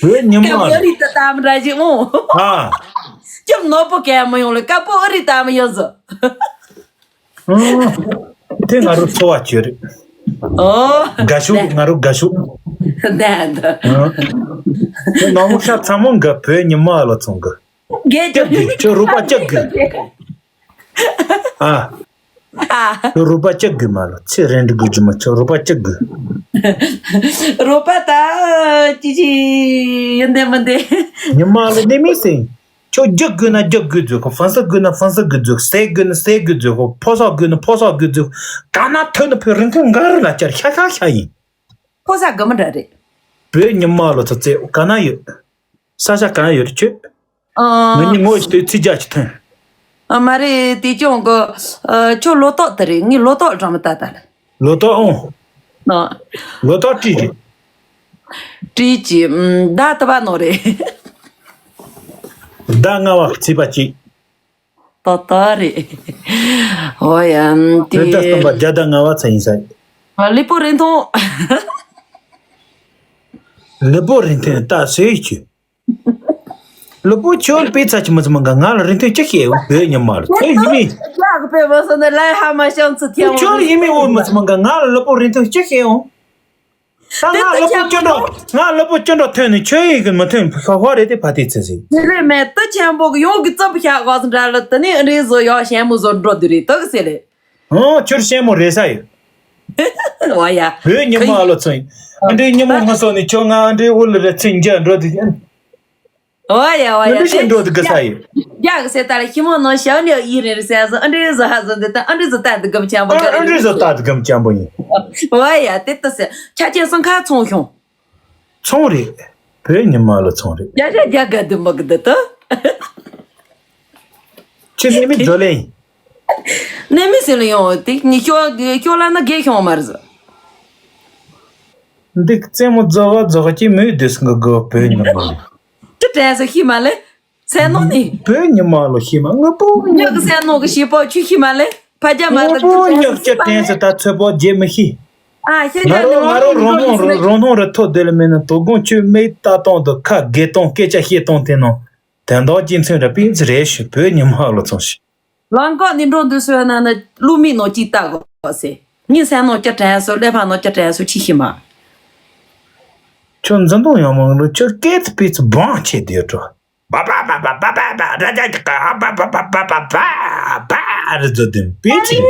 བོད་ཉི་མ་ཀ་བོ་རི་ད་དམ་ར་ཞིག་འོང་། ཨ། ཅོབ་ནོར་བུ་གས་མི་ཡོང་ལེ་ཀ་བོ་རི་དམ་ཡོང་ཟོ། ཨོ། དེ་ང་རོ་འཚོ་བ་བཅོས་རེད། ཨོ། དགའ་ཤོག་ང་རོ་དགའ་ཤོག་ད་ད། ཨོ། དེ་ནང་མོ་ཤ་ཚ་མོ་འགའ་བོད་ཉི་མ་ལ་ཚོང་གི། རྒྱལ་ཅག་གི་ཁྱོད་རུ་པ་ཅག་གི། ཨ། ཨ། ཁྱོད་རུ་པ་ཅག་གི་མ་ལ་ཚེ་རིང་འགྲིག་གི་རྒྱུ་མ་ཁྱོད་རུ་པ་ཅག་གི། རུ་པ་ད་ཅི་ཅི་ཡིན་དེ་མི་འདི། ཉི་མ་ལ་ནི་མི་སེང་། ཁྱོད་རྒྱག་དགོས་ན་རྒྱག་དགོས་རྫོགས་ཁོ། ཧྥན་སི་དགོས་ན་ཧྥན་སི་དགོས་རྫོགས། ཟས་དགོས་ན་ཟས་དགོས་རྫོགས་ཁོ། ཕོ་སོགས་དགོས་ན་ཕོ་སོགས་དགོས་རྫོགས། ག་ན་ཐོན་ན་བོད་རིན་ཐང་འགའ་རུ་ལ་བཅར་ཤ་ཤ་ཤ་ཡིན། ཕོ་ས་དགོས་མི་འདྲ་རེད། བོད་ཉི་མ་ལོ་ཚ་ཚེ་ག་ན་ཡོད། ས་ཆ་ག་ན་ཡོད་རེད་ཁྱོད། ཨ། ང་གཉིས་ངོ་ཤེས་དུས་ཚིག་རྒྱ་ཆེ་ཐོན། ཨ་མ་རེད་དེ་ཅུང་གི། ཨ། ཁྱོད་ལོ་ཏོག་དེ་རེད། ངས་ལོ་ཏོག་འགྲོ་མི་ལྟ་ལྟ་ལ། ལོ་ཏོག་ཨོ། ཨ། ལོ་ཏོག་བཀྲིས་རེད། བཀྲིས་ཀྱི་ཨམ། ཟླ་ལྟ་བ་ནོ་རེད། ཟླ་ལྔ་བ་ཚེས་པ་གཅིག་ཏོག་ཏོག་རེད། ཨོ་ཡ་ཨམ། དེ་བོད་ཟླ་སྟོན་པ་རྒྱ་ཟླ་ལྔ་བ་ཚེས་ཡིན་ས་ཡིན། ཨ། ལི་པོ་རིན་ཐང་། ལི་པོ་རིན་ཐང་ད་སུའི་ཁྱོད། ལུ་པོ་ཁྱོད་པའི་ཚ་ཆུ་མི་ཚ་མ་ག་ང་ལ་རིན་ཐང་ཅི་ཤེས་འོང་བོད་ཉི་མ་ལ་ཁྱོད་ཡིན་མིན། ཡག་པའི་བུ་སོ་ནི་ལའི་ཧ་མ་ཤང་ཚུ་ཐེ་འོང་། ཁྱོད་ཡིན་མིན་འོ་མི་ཚ་མ་ག་ང་ལ་ལུ་པོ་རིན་ཐང་ཅི་ཤེས་འོང་། ད་ང་ལུ་པོ་ཅི་འདྲ་ང་ལུ་པོ་ཅི་འདྲ་ཐོན་ནས་ཁྱོད་ཡིན་གི་མི་ཐོན་ཧ་ཧ་རེད་དེ་ཕ་དེ་ཚེ་ཟིག་དེ་རེད་མེད་ཏི་ཆེན་པོ་གི་ཡོང་གི་རྩབ་ཤག་གོ་སི་འདྲ་ལ་དི་ནི་ཨ་རི་བཟོ་ཡོག་ཞན་མོ་བཟོ་འགྲོ་དུ་རེད་དི་གི་ཟེར་ལེ། ཨོ་ཁྱོད་ཞན་མོ་རེད་ས་ཡོད། ཨོ་ཡ། བོད་ཉི་མ་ལོ་ཚོད། ཨ་འདྲའི་ཉི་མ་ང་སོ་ནི་ཁྱོད་ང་ཨ་འདྲའི་དབུ་ལ་རེ་ཚིག་འཇལ་འགྲོ་དུས། ཨོ་ཡ་ཨོ་ཡ། ཨ་འདྲའི་ཞན་འགྲོ་དུས་གི་ས་ཡོད། རྒྱ་གི་སེ་ད་ལ་ཤི་མོ་ནང་ཞའོ་ནི་ཡི་རེ་རེ་སེ་ཟ་ཨ་འདྲའི་ཟ་ཧ་ཟ་འདི་ད་ཨ་འདྲའི་ཟ་ད་འདི་གམ་ཆམ་པོ་ཨ་ག་རེ་འདྲའི་ཟ་ད་འདི་གམ་ཆམ་པོ་ཡིན། ཨོ་ཡ་དེ་ད་སེ་ཆ་ཆེན་སང་ཁ་ཚོང་ཤོང་། ཚོང་རེད། བོད་ཉི་མ་ལ་ཚོང་རེད། རྒྱ་རྒྱ་རྒྱ་ག་དུ་མ་གི་དུ་དུ། ཁྱེད་ནས་མི་འགྲོ་ལེ་ཡིན། ནས་མི་སེ་ལ་ཡོང་དེ་ཉི་ཤོ་ཤོ་ལ་ན་རྒས་ཤོང་མ་རེད། འདི་རྩེད་མོ་རྫོགས་པ་རྫོགས་ཀྱི་མི་འདུག་སེ་འགོ་དགོས་བོད་ཉི་མ་ལ། ཅི་དྲན་སོ་ཤི་མ་ལེ། སེ་ནོ་ནི། བོད་ཉི་མ་ལ་ཤི་མ་ངུ་པོ་ཉག་གི་སེ་ནོ་གི་ཤི་པོ་ཆུ་ཤི་མ་ལེ། ཕ་རྒྱ་མ་ངུ་ལ་པོ་ཅི་ཉག་ཅི་དྲན་སོ་ད་ཚོད་པོ་རྒྱས་མི་ཤི། ཨ་ཤེས་ང་རོ་ང་རོ་རོ་ནོ་རོ་ནོ་ར་ཐོ་དེ་ལ་མེད་ན་དོ་དགོང་ཆུ་མེ་ལྟ་སྟོང་དུ་ཁ་དགེ་སྟོང་སྐད་ཆ་བཤད་སྟོང་དེ་ནོ། དན་རྟོགས་གཅིག་མཚོན་ར་པིན་ཙི་རེད་ཞུ་བོད་ཉི་མ་ལ་ཚོང་ཞིག་ལང་ཀོག་ནི་འགྲོ་འདུག་སོ་ན་ནི་ཀླུ་མིག་ནོ་གཅིག་ལྟ་དགོས་སེ། ངའི་སེམས་ནང་སྐྱ་དྲན་སོ་ཀླད་པ་ནང་སྐྱ་དྲན་སོ་ཆི་ཤི་མ། ཁྱོད་འཛིན་གཏོང་ཡང་མང་ལོ་ཁྱོད་སྐད་དུ་སྤེལ་ཚུལ་བང་ཆེ་དེ་འགྲོ། པ་པ་པ་ར་ཇ་གི་ཀ་ཧ་པ་པ་པ་པ་པ་པ་རི་ཛོ་དེ་པེ་ཅི། ཨ་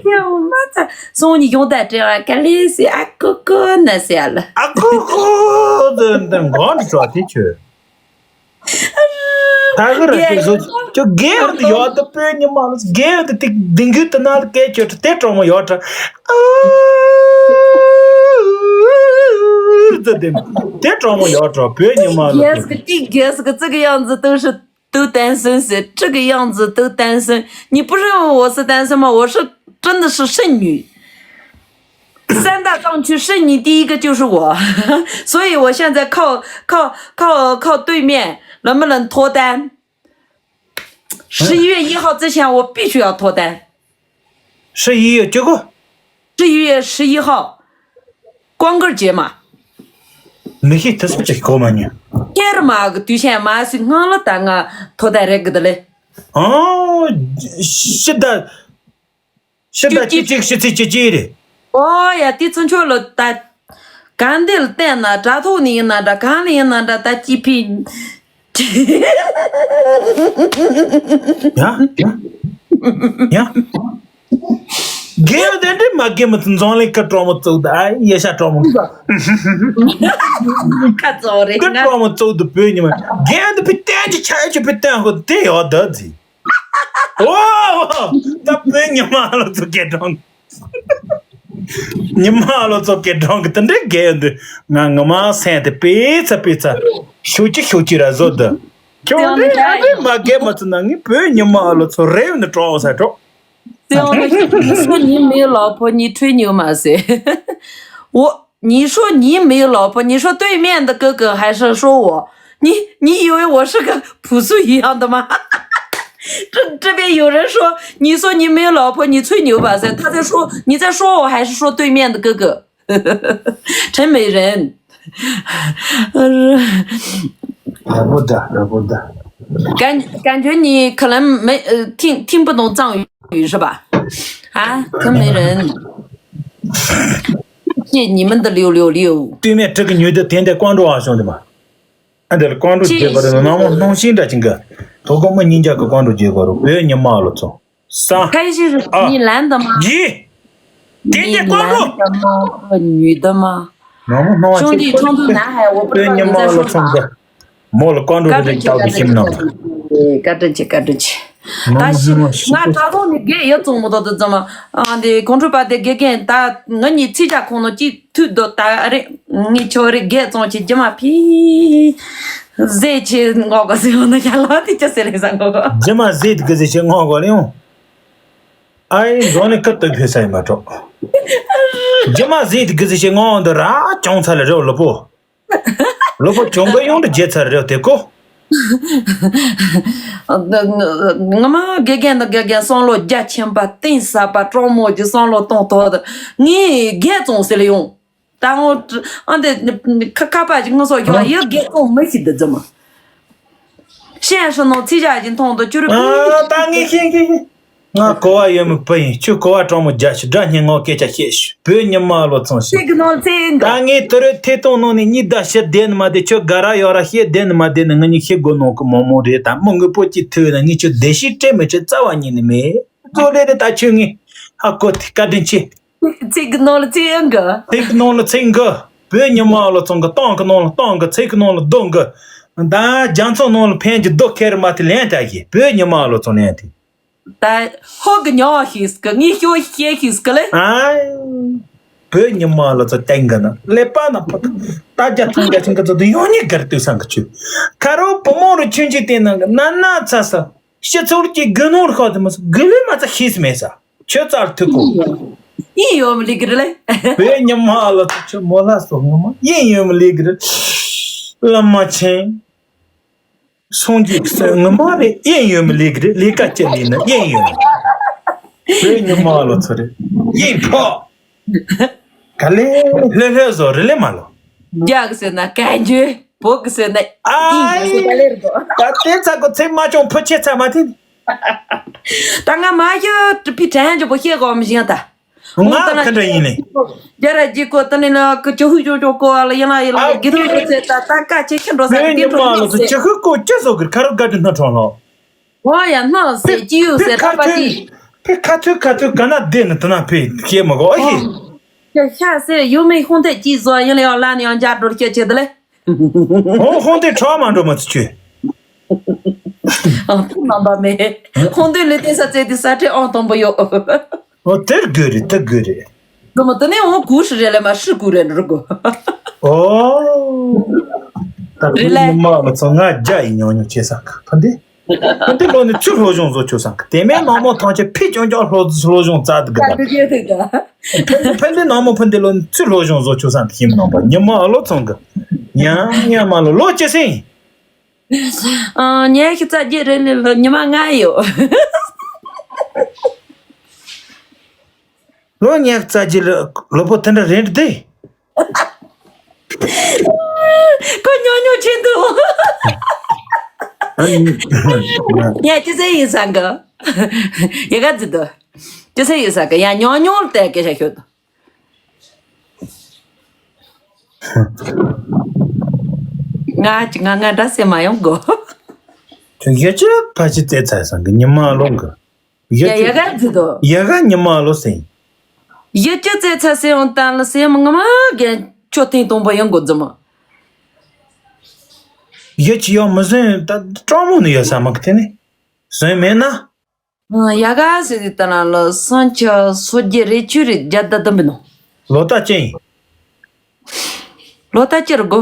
ཡེ་མ་ཚ་སོང་ཉི་ཡོང་ད་དྲེ་བ་ཀ་ལི་སི་ཨ་ཀུ་ཀུ་ན་སི་ཨ་ལ། ཨ་ཀུ་ཀུ་དེ་འདི་འགོ་འདི་ཚོ་དེ་ཁྱོད། ད་གི་ར་དེ་བཟོ་ཁྱོད་རྒན་འདི་ཡོད་ད་པོའི་ཉི་མ་ལ་རྒན་འདི་ཏིག་ལྡིང་གི་དེ་ན་སྐད་ཁྱོད་དེ་གྲོགས་མོ་ཡོད་དྲ། ཨུ་ཙི་དེ་དེ་གྲོགས་མོ་ཡོད་དྲ་བོད་ཉི་མ་ལ། རྒན་གི་ཏིག་རྒན་གི་ཙི་གི་ཡང་འཛི་ཏུ་ཧྲི་ཏུ་བསྟན་སོན་ཟེར་ཁྲི་གི་ཡང་འཛི་ཏུ་བསྟན་སོན་ཉི་པུ་ཧྲི་འོ་སི་བསྟན་སོན་མ་འོ་ཧྲི་ཀྲི་འདི་ཧྲི་ཧྲི་ཉུས། 三大藏区是你第一个就是我，所以我现在靠靠靠靠对面能不能脱单？十一月一号之前我必须要脱单。十一月结果十一月十一号，光棍节嘛。没事，他是这个嘛呢。天儿嘛个对象嘛是俺了，但俺脱单这个的嘞。哦，是的，是的，这这是这这这的。哦呀，这正确了，但干的了，但那扎头呢，那扎干的，那扎打几瓶。呀呀呀！给我点这嘛给么子装了个装么走的，哎，也下装么。看早的，跟装么走的不你们，给俺的被带着吃去被带后带要得的。哇，他被你妈了都给装。你妈了做给装个等这给的，俺我妈三的被子被子，休息休息了做的。给我这俺这嘛给么子呢？你被你妈了做人的装啥装？ 对，我说你没有老婆，你吹牛嘛谁？我，你说你没有老婆，你说对面的哥哥还是说我？你你以为我是个朴素一样的吗？这这边有人说，你说你没有老婆，你吹牛吧谁？他在说你在说我还是说对面的哥哥？陈美人，舍不得，舍不得。感感觉你可能没呃听听不懂藏语是吧？啊，陈美人，谢你们的六六六。对面这个女的点点关注啊，兄弟们，俺这关注结果的，那么弄心的这个，头个没人家个关注结果了，不要你妈了，操！三开心是啊你男的吗？一，点点你关注。男的吗？呃，女的吗？那么那么兄弟，冲突男孩，我不知道你在说啥。莫了关注这个到底行不能？嘎吱去，嘎吱去。但是俺找到你给也总不到的怎么啊？你公主把的给给打，我你自家可能就偷偷打的，你叫的给总去这么皮，再去我个时候那家老的就是那三个。 这么热的个这些我过了用。哎，昨天可都去晒嘛着。这么热的个这些我的啦，讲出来肉了不？了不讲个用的节才肉的过。 ང་མ་དགེ་རྒན་དང་དགེ་རྒན་བསམ་བློ་རྒྱ་ཆེན་པ་གཏིང་ཟབ་པ་དྲང་མོ་གྱི་བསམ་བློ་གཏོང་ཐུབ་དུས་ངས་རྒན་བཙོང་ཟེར་ལ་ཡོང་། ད་འོང་ཨ་འདི་ཁ་ཁ་པ་ཅིག་ངོ་སོ་ཡོང་ཡོད་རྒན་བཙོང་མི་ཤེས་འདི་ཙམ་མ། ཤེས་ཧྲི་ནོ་ཚིག་ཇག་ཅིག་མཐོང་དུ་ཅུ་རུ། ཨ་ད་ངས་ཤེས་ཤེས་ཤེས། ང་གོ་བ་ཡོད་མི་བུ་ཡིན། ཁྱོད་གོ་བ་དྲང་མོ་རྒྱ་ཞིག་སྒྲ་སྙན་ངག་སྐད་ཆ་བཤད་ཤིག་བོད་ཉི་མ་ལོ་ཚང་ཞིག་ཚིག་གི་ནང་ཚིག་ད་འགའ། ངས་དུ་རུ་ཐད་གཏོང་ནང་ནས་གཉིས་ཟླ་ཕྱིར་བསྡད་ནི་མ་བསྡད། ཁྱོད་དགའ་ར་ཡོད་ར་བཤད་བསྡད་ནི་མ་བསྡད་ནི་ང་གཉིས་ཤེས་དགོས་ནོ་གི་མོ་མོ་རེད། ད་མི་དངོས་པོ་གཅིག་ཐུག་ན་ངས་ཁྱོད་བདེ་ཤིག་སྤྲད་མི་སྤྲད་རྩ་བ་ཉིད་ནས་མེད། གཙོ་ལས་རེད། ད་ཁྱོད་ངས་ཧ་གོ་ཐིག་བཀའ་དྲིན་ཆེ། ཚིག་གི་ནང་ལ་ཚིག་ཨང་གི། ཚིག་གི་ནང་ལ་ཚིག་འགི། བོད་ཉི་མ་ལོ་ཚང་གི་སྟེང་གི་ནང་ལ་སྟེང་གི། ཚིག་གི་ནང་ལ་རྡོ་འགི། ད་རྒྱ་མཚོ་ནང་ལ་འཕེན་གྱི་རྡོ་ཁེར་མ་དེ་ལན་ད་གི་བོད་ཉི་མ་ལོ་ཚང་ལན་དེ། ད་ཧོ་གི་ཉོ་ཤིས་གི་ངས་ཤོ་ཤེས་ཤིས་གི་ལེ། ཨ། བོད་ཉི་མ་ལོ་ཚང་བསྟན་གི་ན་ལེ་པ་ན་ཕོ་ད་རྒྱ་ཚང་རྒྱ་ཆེན་གི་ཚོ་དུ་ཡོང་ཉི་གར་དུས་སང་གི་ཆུ། ཁ་རོ་བུ་མོ་རུ་ཆུན་གྱི་སྟེང་ནང་གི་ན་ན་ཚ་ས། ཕྱི་ཚུལ་གྱི་དགུ་ནོར་ཤོག་དུ་མ་སོ་དགུ་ལུས་མ་ཚ་ཤེས་མེད་ས། ཁྱོད་ཙར་ཐུག་གོ། ཡིན་ཡོད་མི་ལི་གི་རེད་ལེ། བོད་ཉི་མ་ལོ་ཚང་ཆུ་མོ་ལ་སོ་ངོ་མ་ཡིན་ཡོད་མི་ལི་གི་རེད། བླ་མ་ཆེན། སོང་རྒྱུ་ཟེར་ངོ་མ་རེད། དབྱིན་ཡོད་མི་ལས་ཀྱི་རེད། ལས་ཀ་ཅི་ལས་ན་དབྱིན་ཡོད་མི། བོད་ཉི་མ་ལོ་ཚོ་རེད། དབྱིན་ཕོ། ག་ལེ་ལྷོད་ལྷོད་བཟོ་རེད་ལེ་མ་ལོ། རྒྱ་གི་ཟེར་ན་གན་ཇུ། བོད་གི་ཟེར་ན་ཨ་ཡིན་ག་ལེ་རེད་དོ། ད་དེ་ཚ་གོ་ཚེ་མ་ཆུང་ཕུ་ཆེ་ཚ་མ་ཐེ། ད་ང་མ་ཤི་ཏི་ཕི་དྲན་ཇོ་བོ་ཤེས་གོ་མི་ཤེས་ད། ང་ལ་ཁ་འདྲ་ཡིན་ནི། རྒྱ་ར་ཇི་གོ་ཏ་ནི་ལ་ཀི་ཅོ་ཧུ་ཅོ་ཅོ་གོ་ཨ་ལ་ཡིན་ལ་ཡིན་ལ་གི་ཐུ་ཅོ་ཚེ་ད་ད་ཀ་ཆེ་ཁྱེད་འགྲོ་ས་གི་དེ་འགྲོ་ནི་ཟེར། ཅི་ཧུ་གོ་ཅི་བཟོ་གི་ཁ་རུ་ག་དུ་སྣ་གྲོང་ལོ། ཨོ་ཡ་སྣ་ཟེར་ཅི་ཡོད་ཟེར་ད་པ་ཏི། ཕི་ཁ་ཐུ་ཁ་ཐུ་ག་ན་བསྡད་ནི་དུ་ན་ཕི་ཤེས་མ་གོ་ཨེ་ཤེས། ཤ་ཤ་ཟེར་ཡོད་མེད་ཁོང་ཐད་ཅི་བཟོ་ཡིན་ལ་ཡང་ལ་ནི་ཡང་འཇར་འགྲོ་ཁྱེད་ཆེ་དུ་ལེ། ཧོང་ཧོང་དེ་ཁྲོ་མ་འགྲོ་མ་ཚུ་ཆུ། ཨ་ཐུ་མ་འབབ་མེད། ཧོང་དེ་ལུས་ཏེ་ས་ཚེ་དེ་ས་ཁྲེ་ཨང་དང་པོ་ཡོད། ཨོ་དེར་དགོས་རེད་དེ་དགོས་རེད། དུ་མ་དེ་ནས་ཧོང་གུ་ཧྲི་རེད་ལེ་མ་ཧྲི་གུ་རེད་འགྲོ་གོ། ཨོ། ད་རེད་ལེ། གུ་མ་མ་ཚང་ང་རྒྱ་ཡི་ཉོ་ཉོ་བྱེད་ས་ག་ཕ་འདི། ཕན་བདེ་ལོ་ནི་ཚུར་སློབ་སྦྱོང་བཟོ་ཆོག་བསམ་གི། དེ་མིན་ནག་མོ་ཐམས་ཅད་ཕི་ཅོང་ཅོང་སློབ་སློབ་སྦྱོང་རྩ་དུ་གི་ད། ཕན་བདེ་ཕན་བདེ་ནག་མོ་ཕན་བདེ་ལོ་ནི་ཚུར་སློབ་སྦྱོང་བཟོ་ཆོག་བསམ་གི་ཡིན་ནམ་པ། ཉི་མ་ཨ་ལོ་ཚང་གི། ཉ་ཉ་མ་ལོ་ལོ་ཅི་སེང་། ཨ། ཉལ་ཤི་རྩ་རྒྱུ་རེད་ལེ། ལོ་ཉི་མ་ལྔ་ཡོད། ལོ་ཉལ་རྩ་རྒྱུ་ལོ་པོ་དེ་འདྲ་རེད་དེ། ཁོ་ཉོ་ཉོ་ཆེ་འདུག། ཉལ་ཅི་ཟེར་ཡིན་ས་གི། ཡ་ག་ཛི་དུ། ཅི་ཟེར་ཡིན་ས་གི། ཡ་ཉོ་ཉོ་ལ་དེ་སྐད་ཆ་ཤོད་དུ། ང་ཅི་ང་ང་འདྲ་སེ་མ་ཡོང་གོ། ཁྱོད་ཡ་ཅི་ཕ་ཅི་རྩེ་ཚ་སང་གི་ཉི་མ་ལོ་གི། ཡ་ཡ་ག་ཛི་དོ། ཡ་ག་ཉི་མ་ལོ་སེང་། ཡ་ཅི་རྩེ་ཚ་སེ་ཡོང་ད་ལ་སེ་མ་ང་མ་གན་ཁྱོད་ཐེངས་དང་པོ་ཡོང་གོ་ཛི་མ། ཡ་ཅི་ཡོང་མི་སེང་ད་གྲོགས་མོ་ནི་ཡོད་ས་མ་གི་དེ་ནི་སེང་མེད་ན། ཡ་ག་ཟེར་དེ་ལྟ་ན་ལོ་སུམ་ཅུ་སོ་བརྒྱད་རེ་བཅུ་རེ་བརྒྱ་དང་བདུན་པའི་ནང་། ལོ་ལྟར་ཅན་ཡིན། ལོ་ལྟར་ཅི་རུ་དགོ།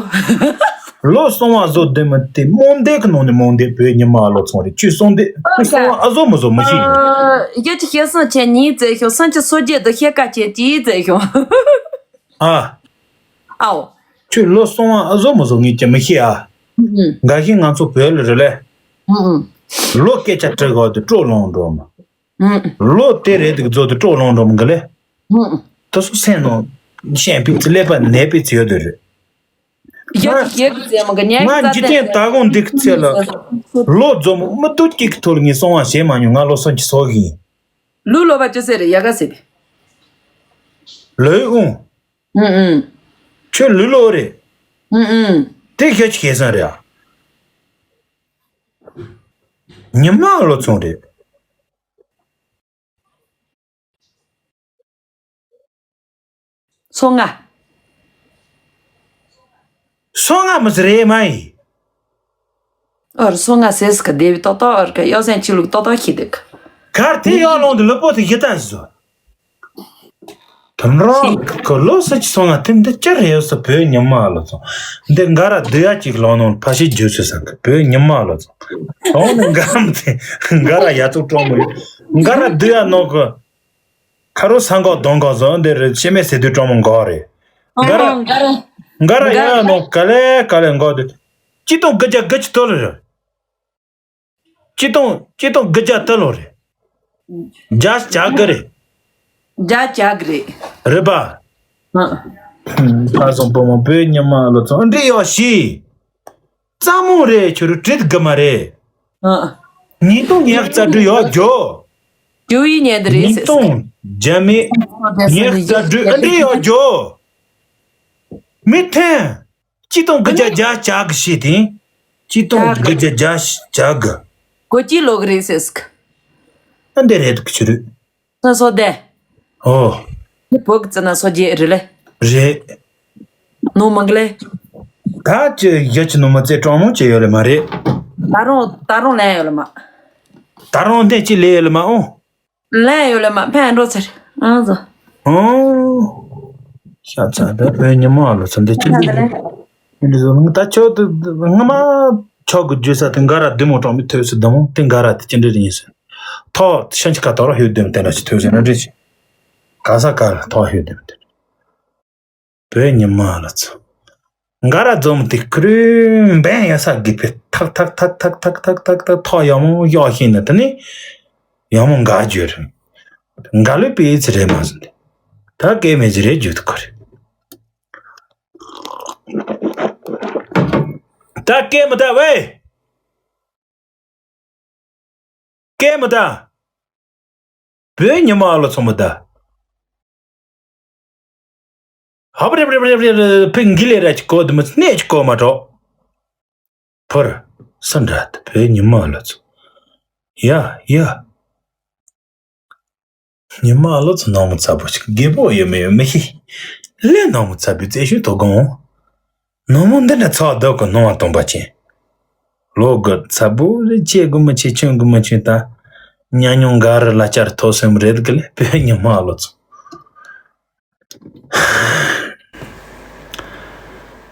ལོ་སོང་བ་བཟོ་བདུན་མི་དེ་རྨོངས་དད་ཀྱི་ནང་ནས་རྨོངས་དད། བོད་ཉི་མ་ལོ་ཚང་རེད་ཅུ་སོང་དེ་ཨོ་ཁ། སོང་བ་ཨ་བཟོ་མི་བཟོ་མི་ཤེས་ཡིན། ཡ་ཅི་ཤེས་སོང་ཆེ་ཉིན་བཙལ་ཤོག་སུམ་ཅུ་སོ་བརྒྱད་དུ་ཤེས་ཀ་ཆེ་ཅི་བཙལ་ཤོག་ཨ། ཨའོ། ཁྱོད་ལོ་སོང་བ་ཨ་བཟོ་མི་བཟོ་ངས་ཀྱི་མི་ཤེས་ཨ། ཨུ་ཨུ། འགའ་ཤས་ང་ཚོ་བོད་ལ་རེད་ལེ། ཨུ་ཨུ། ལོ་སྐད་ཆ་དྲི་གོ་དུ་སྤྲོ་ལོང་འགྲོ་མ། ཨུ་ཨུ། ལོ་དེ་རེད་དུ་བཟོ་དུ་སྤྲོ་ལོང་འགྲོ་མ་གི་ལེ། ཨུ་ཨུ། དུ་སུ་སེམས་ནང་ཤན་པིག་ཙི་ཀླད་པ་ནད་པིག་ཙི་ཡོད་དུ་རེད། ཡ་ཅི་ཤེས་ཀྱི་ཟེར་མ་གི་ཉན་ང་གི་འཇིག་རྟེན་ད་དགོང་འདི་གི་ཚེ་ལ་ལོ་རྫོགས་མ་མི་སྡུག་ཅིག་གི་ཐོག་ལ་ངས་སོང་བ་བྱེད་མ་མྱོང་། ང་ལོ་སུམ་ཅུ་སོ་གི་ཡིན། ལུས་ལོ་པ་ཅི་ཟེར་རེད་ཡ་ག་ཟེར་ཏེ། ལོས་ཨུང་། ཨུང་ཨུང་། ཁྱོད་ལུས་ལོ་རེད། ཨུང་ཨུང་། དེ་ཁྱོད་ཀྱི་ཁེ་བཟང་རེད་ཨ། ཉི་མ་ལོ་ཚོང་རེད། སོ་ལྔ། སོ་ལྔ་མི་ཟེར་རེད་མ་ཡིན། ཨོར་སོ་ལྔ་ཟེར་སི་ཀ་དེ་བི་ཏོག་ཏོག་ཨོར་ཀ་ཡོ་སེན་ཆི་ལུག་ཏོག་ཏོག་ཁྱི་དེ་ཀ་གར་དེ་ཡོ་ལོང་དུ་ལུ་པོ་དེ་ཡི་ད་ཟོ། དམ་རོག་གི་ལོ་ས་ཆི་སོང་ང་དེ་འདི་ཅི་རེད་ཡོད་ས། བོད་ཉི་མ་ལོ་ཚོ་འདི་འགའ་ར་བསྡུ་ཡ་ཅིག་ལོ་ནང་ཕ་ཤི་རྒྱུ་ཚོད་ས་གི་བོད་ཉི་མ་ལོ་ཚོ་ལོ་ནི་འགའ་མི་དེ་འགའ་ར་ཡ་ཚོ་གྲོགས་མོ་ཡོད། འགའ་ར་བསྡུ་ཡ་ནོ་གི་ཁ་རོ་ས་འགོག་གདོང་འགོག་ཟོ་འདི་རེད། ཤེས་མེད་ཟེར་དུས་གྲོགས་མོ་འགོག་རེད། འགའ་ར་ཨང་འགའ་ར་འགའ་ར་ཡ་ཡ་ནོ་ག་ལེ་ག་ལེ་འགོག་དེ་ཅི་དང་དགུ་བརྒྱ་དགུ་ཅི་ཏོ་ལ་རེད། ཅི་དང་ཅི་དང་དགུ་བརྒྱ་དུ་ལོ་རེད། བརྒྱ་བརྒྱ་དགུ་རེད། བརྒྱ་བརྒྱ་དགུ་རེད། རེད་པ། ཨ། ཁ་སང་བུ་མོ་བོད་ཉི་མ་ལོ་ཚོ་འདྲི་ཡོད་ཤི། རྩ་མོ་རེད་ཁྱོད་རུ་བྲིད་དགུ་མ་རེད། ཨ། ཉིས་སྟོང་ཉི་ཤུ་རྩ་དྲུག་ཡོད་རྒྱོ། རྒྱུ་ཡི་ཉན་དུ་རེད་ཉིས་སྟོང་བརྒྱ་མེད་ཉི་ཤུ་རྩ་དྲུག་འདྲི་ཡོད་རྒྱོ། མི་འཐེན། ཅི་དང་དགུ་བརྒྱ་བརྒྱ་བརྒྱ་གི་ཤི་དེ། ཅི་དང་དགུ་བརྒྱ་བརྒྱ་བརྒྱ་གི་གོ་ཅི་ལོག་རེད་ཟེར་སི་ཀ་ཨ་འདི་རེད་གི་ཆུ་རུད། སོ་སོ་དེ། ཨོ། ནི་བོད་ཀྱི་རྩི་ན་སོ་རྒྱས་རེད་ལེ། རེད། ནོ་མང་གི་ལེ། ད་ཅི་ཡ་ཅི་ནོ་མ་ཚེ་གྲོང་མོ་ཅི་ཡོད་ལེ་མ་རེད། ད་རུང་ད་རུང་ལན་ཡོད་ལེ་མ། ད་རུང་འདི་ཅི་ལེ་ཡོད་ལེ་མ་ཨོ། ལན་ཡོད་ལེ་མ་ཕན་འགྲོ་ཚར། ཨང་ཟོ། ཨོ། ཤ་ཚ་ད་བོད་ཉི་མ་ལོ་ཚོ་འདི་ཅི་འདི་ཟོ་ནི་ད་ཆོག་ཏུ་ང་མ་ཆོག་གི་རྒྱུ་ས་དེ་འགའ་ར་བདུད་མོ་གྲོང་མི་ཐོས་སུ་བདུད་མོ་དེ་འགའ་ར་དེ་ཅི་འདྲ་ཡིན་ཟེར། ཐོག་ཤན་ཆི་ཀ་ཏོ་ར་ཧུད་བདུད་མོ་དེ་འདྲ་ཞིག་ཐོས་ཟེར་ན་འདྲི་ཞིག་ག་ས་ག་ལ་ཐོག་ཧུད་བདུད་མོ་དེ་བོད་ཉི་མ་ལ་ཚོ། འགའ་ར་འཛོམས་དེ་ཁུ་རུ་འབེན་ཡ་ས་གི་པེ་ཐག་ཐག་ཐག་ཐག་ཐོག་ཡང་མོ་གཡོག་ཤེས་ན་དེ་ནི་ཡང་མོ་འགའ་བརྗོད་རུང་འགའ་ལུས་པའི་ཚེ་རེད་མ་ཟིན་ཏེ་ད་སྐད་མེད་ཅི་རེད་བརྗོད་དུ་ཁུ་རུ། ད་སྐད་མི་ད་ཝེ། སྐད་མི་ད། བོད་ཉི་མ་ཨ་ལོ་ཚང་མ་ད། ཧབ་རེབ་རེབ་རེབ་རེབ་ཕི་འགི་ལེ་ར་ཅི་གོ་དུ་མི་ནེ་ཅི་གོ་མ་གྲོགས། ཕུར། སུ་འདྲ་ད་བོད་ཉི་མ་ཨ་ལོ་ཚང་། ཡ་ཡ། ཉི་མ་ལོ་ཚོ་ནང་མི་ཚ་པོ་ཞིག་རྒད་པོ་ཡོད་མེད་ཡོད་མི་ཤེས། ལས་ནང་མི་ཚ་པའི་རྩེ་ཤུལ་དོ་དགོང་། ནང་མི་འདི་འདྲ་ཚ་བ་སྡོད་གི་སྣང་བ་སྟོང་པ་ཅན། ལོ་དགུ་ཚ་པོ་རེ་ཆེ་དགུ་མི་ཆེ་ཆུང་དགུ་མི་ཆུང་ད། ཉ་ཉུང་འགའ་རེ་ལ་བཅར་ཐོ་སེམས་རེད་གི་ལས་བོད་ཉི་མ་ལོ་ཚོ།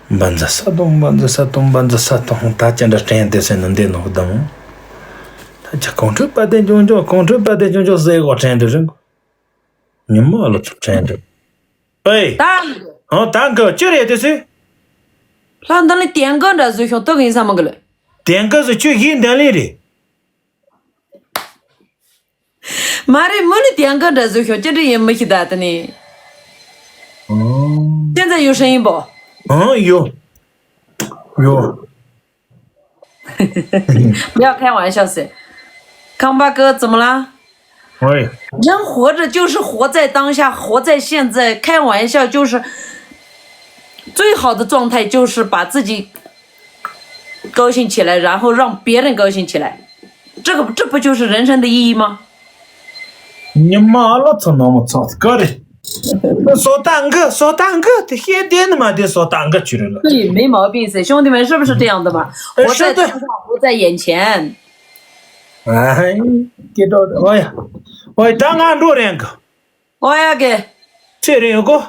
བཛྲ་ས་ཏོང་བཛྲ་ས་ཏོང་བཛྲ་ས་ཏོང་ད་ཅི་འདྲ་དྲན་དེ་སེ་ནི་འདི་ནོ་གདམ། ཨ་ཅག་གོང་ཁྲོས་པ་དེ་ཅུང་ཅུང་གོང་ཁྲོས་པ་དེ་ཅུང་ཅུང་ཟེར་གོ་དྲན་དུ་རིང་གོ། ཉི་མ་ལོ་ཚོ་དྲན་དུ། ཨེ། ད་ཨང་ད་གི་ཅི་རེད་དེ་སུ། ལྷ་འདི་ལ་དེང་གི་འདྲ་བཟོས་ཤོང་ཏོག་ཡིན་ས་མི་གི་ལ། དེང་གི་སུ་ཁྱོད་ཡིན་འདི་ལས་རེད། མ་རེད་མི་ལ་དེང་གི་འདྲ་བཟོས་ཤོང་ཅི་འདྲ་ཡིན་མི་ཤེས་ད་དེ་ནི། 现在有声音不？嗯，有，有。 不要开玩笑噻。康巴哥怎么了？喂。人活着就是活在当下，活在现在，开玩笑就是最好的状态，就是把自己高兴起来，然后让别人高兴起来。这个，这不就是人生的意义吗？ ཉི་མ་ལོ་ཚོ་ནོ་མོ་ཚོ་ཀ་རེད། སོ་ཏང་གི་སོ་ཏང་གི་དེ་ཤེས་དེ་ནི་མ་དེ་སོ་ཏང་གི་ཆུ་རེད་ལ། 对，没毛病噻，兄弟们，是不是这样的嘛？活在当下，活在眼前。 ཨ་ཧེ། ཀེ་ཏོ་ཨོ་ཡ། ཨོ་ཡ་ད་ང་འགྲོ་རན་གི། ཨོ་ཡ་གི། ཚེ་རིང་གོ།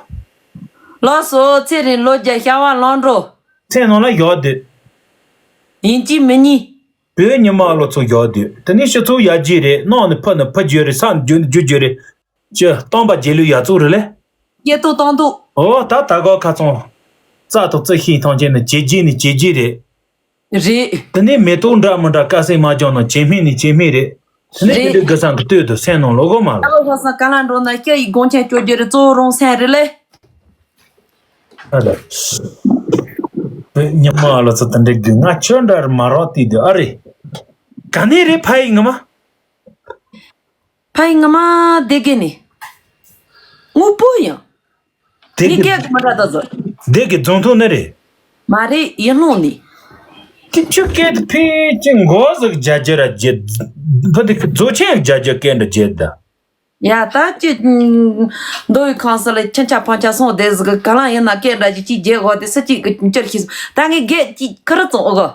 ལགས་སོ་ཚེ་རིང་ལོ་བརྒྱ་ཤ་བ་ལོང་འགྲོ། ཚེ་ནང་ལ་ཡོད་དེ། ཡིན་གཅིག་མིན་གཉིས། བོད་ཉི་མ་ལོ་ཚོ་ཡོད་དུས་དེ་ནས་སྤྱི་ཚོགས་ཡར་རྒྱས་རེད། ནང་ནས་ཕུ་ནས་ཕུ་རྒྱུ་རེད། ས་ནས་རྒྱུ་ནས་རྒྱུ་རྒྱུ་རེད། ཅི་སྟོང་པ་རྒྱལ་ལོའི་ཡར་ཚོགས་རེད་ལེ། སྐྱེ་ཏོ་སྟོང་ཏོ། ཨོ་ད་ད་གོ་ཁ་ཚོང་། རྩ་ཐོག་རྩི་ཤིང་ཐང་ཆེན་ནས་ཇེ་རྒྱས་ནས་ཇེ་རྒྱས་རེད། རེད། དེ་ནས་མེ་ཏོག་འདྲ་མི་འདྲ་དཀར་སེར་མ་སྦྱངས་ནས་ཇེ་སྨིན་ནས་ཇེ་སྨིན་རེད། དེ་ནས་རེད། དེ་འདྲའི་དགུ་སང་གི་སྟོད་དུ་སེམས་ནང་ལོག་གོ་མ་ལ། ད་གོ་ཁ་སང་ཀ་ལ་འགྲོ་ན་སྐྱ་ཡི་དགོང་ཆེན་སྐྱོ་རྒྱུ་རེད། གཙོ་བོ་རང་སེམས་རེད་ལེ། ཨ་ལ། བོད་ཉི་མ་ལོ་ཚོ་དེ་འདྲའི་དགུ་ང་ཁྱོད་འདྲ་མ་རོགས་དུས་དུ་ཨ་རེད། ག་ནས་རེད་ཕ་ཡི་ངི་མ། ཕ་ཡི་ངི་མ་སྡེ་དགེ་ནས། ངོ་པོ་ཡང་། སྡེ་ངའི་དགེ་སྐད་གི་མ་འདྲ་ད་ཟོ། སྡེ་དགེ་རྫོང་ཐོག་ནས་རེད། མ་རེད་ཡིན་ལྷུང་ནས། ཁྱོད་ཁྱོད་སྐད་དུ་ཕི་ཅི་མགོ་ཟིག་རྒྱ་རྒྱ་ར་རྒྱ། ཕ་དེ་རྫོགས་ཆེན་རྒྱ་རྒྱ་སྐད་འདྲ་རྒྱ་ད། ཡ་ད་ཅི། མདོ་ཡི་ཁང་ས་ལ་ཁྱི་ཆ་ཕང་ཆ་སོང་བསྡད་ཟིག་ག་ལ་ཡིན་ན་སྐད་འདྲ་ཅིག་ཅིག་རྒྱལ་གོ་དེ་ས་ཅིག་གི་ཅར་ཤི་སོང་། ད་ངའི་སྐད་ཅིག་ཁ་རུ་བཙོང་ཨོ་གོ།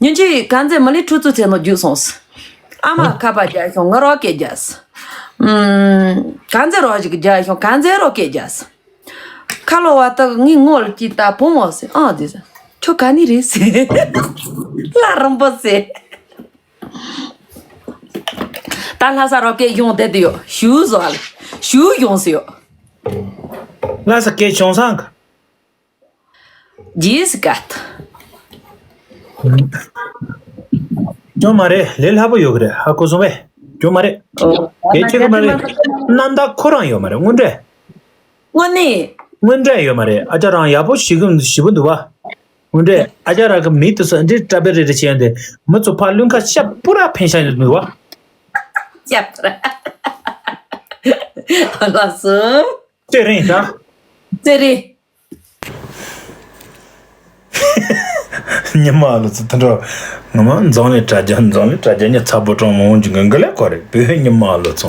ཉིན་གཅིག་གང་ཚེ་མི་ལི་ཁྲུ་ཚུ་ཚེ་ནོ་རྒྱུག་སོང་། ཨ་མ་ཁ་པ་རྒྱ་ཤོང་ང་རོགས་སྐད་རྒྱ་ས། གང་ཚེ་རོགས་ཞིག་རྒྱ་ཤོང་གང་ཚེ་རོགས་སྐད་རྒྱ་ས། ཁ་ལོ་བ་དག་ངའི་ངོ་ལ་ཅི་ལྟ་བུང་བ་ཟེར་ཨང་དེ་ཟེར། ཁྱོད་ག་ནི་རེད་ཟེར། ལ་རིང་པོ་ཟེར། ད་ལྷ་ས་རོ་སྐད་གཞུང་བསྡད་དུ་ཡོད་ཞུ་བཟོ་ཨ་ལ་ཞུ་གཞུང་སུ་ཡོད། ལྷ་ས་སྐད་བྱུང་སང་གི། ཇིས་ག་ད། ཅོ་མ་རེད་ལས་སླ་པོ་ཡོད་གི་རེད་ཧ་གོ་སོང་བས་ཅོ་མ་རེད། ཨོ། གལ་ཆེ་གི་མ་རེད། རྣམ་དག་ཁོ་རང་ཡོད་མ་རེད་དངོས་འབྲེལ། དངོས་གནས། དངོས་འབྲེལ་ཡོད་མ་རེད་ཨ་ཅག་རང་ཡག་པོ་ཞིག་གི་ཞིབ་པོ་འདུག་བ། དངོས་འབྲེལ་ཨ་ཅག་རང་གི་མི་དུ་སོ་འདྲི་སྐྲ་པེ་རེ་རེ་བྱས་ཡོང་དེ་མི་ཚོ་ཕར་བླུན་ཁ་ཤ་པུ་ར་ཕན་ཤ་ཡོད་འདུག་བ། ཡག་པོ་ར། ལགས་སོ། ཚེ་རིང་ད། ཚེ་རིང་། ཉི་མ་ལོ་ཚོ་དུད་འགྲོ། ངོ་མ་འཛམ་གླིང་དྲ་རྒྱ་འཛམ་གླིང་དྲ་རྒྱ་ཉི་ཚ་པོ་གྲོང་མང་གི་འགན་གི་ལས་གོ་རེད་བོད་ཉི་མ་ལོ་ཚོ།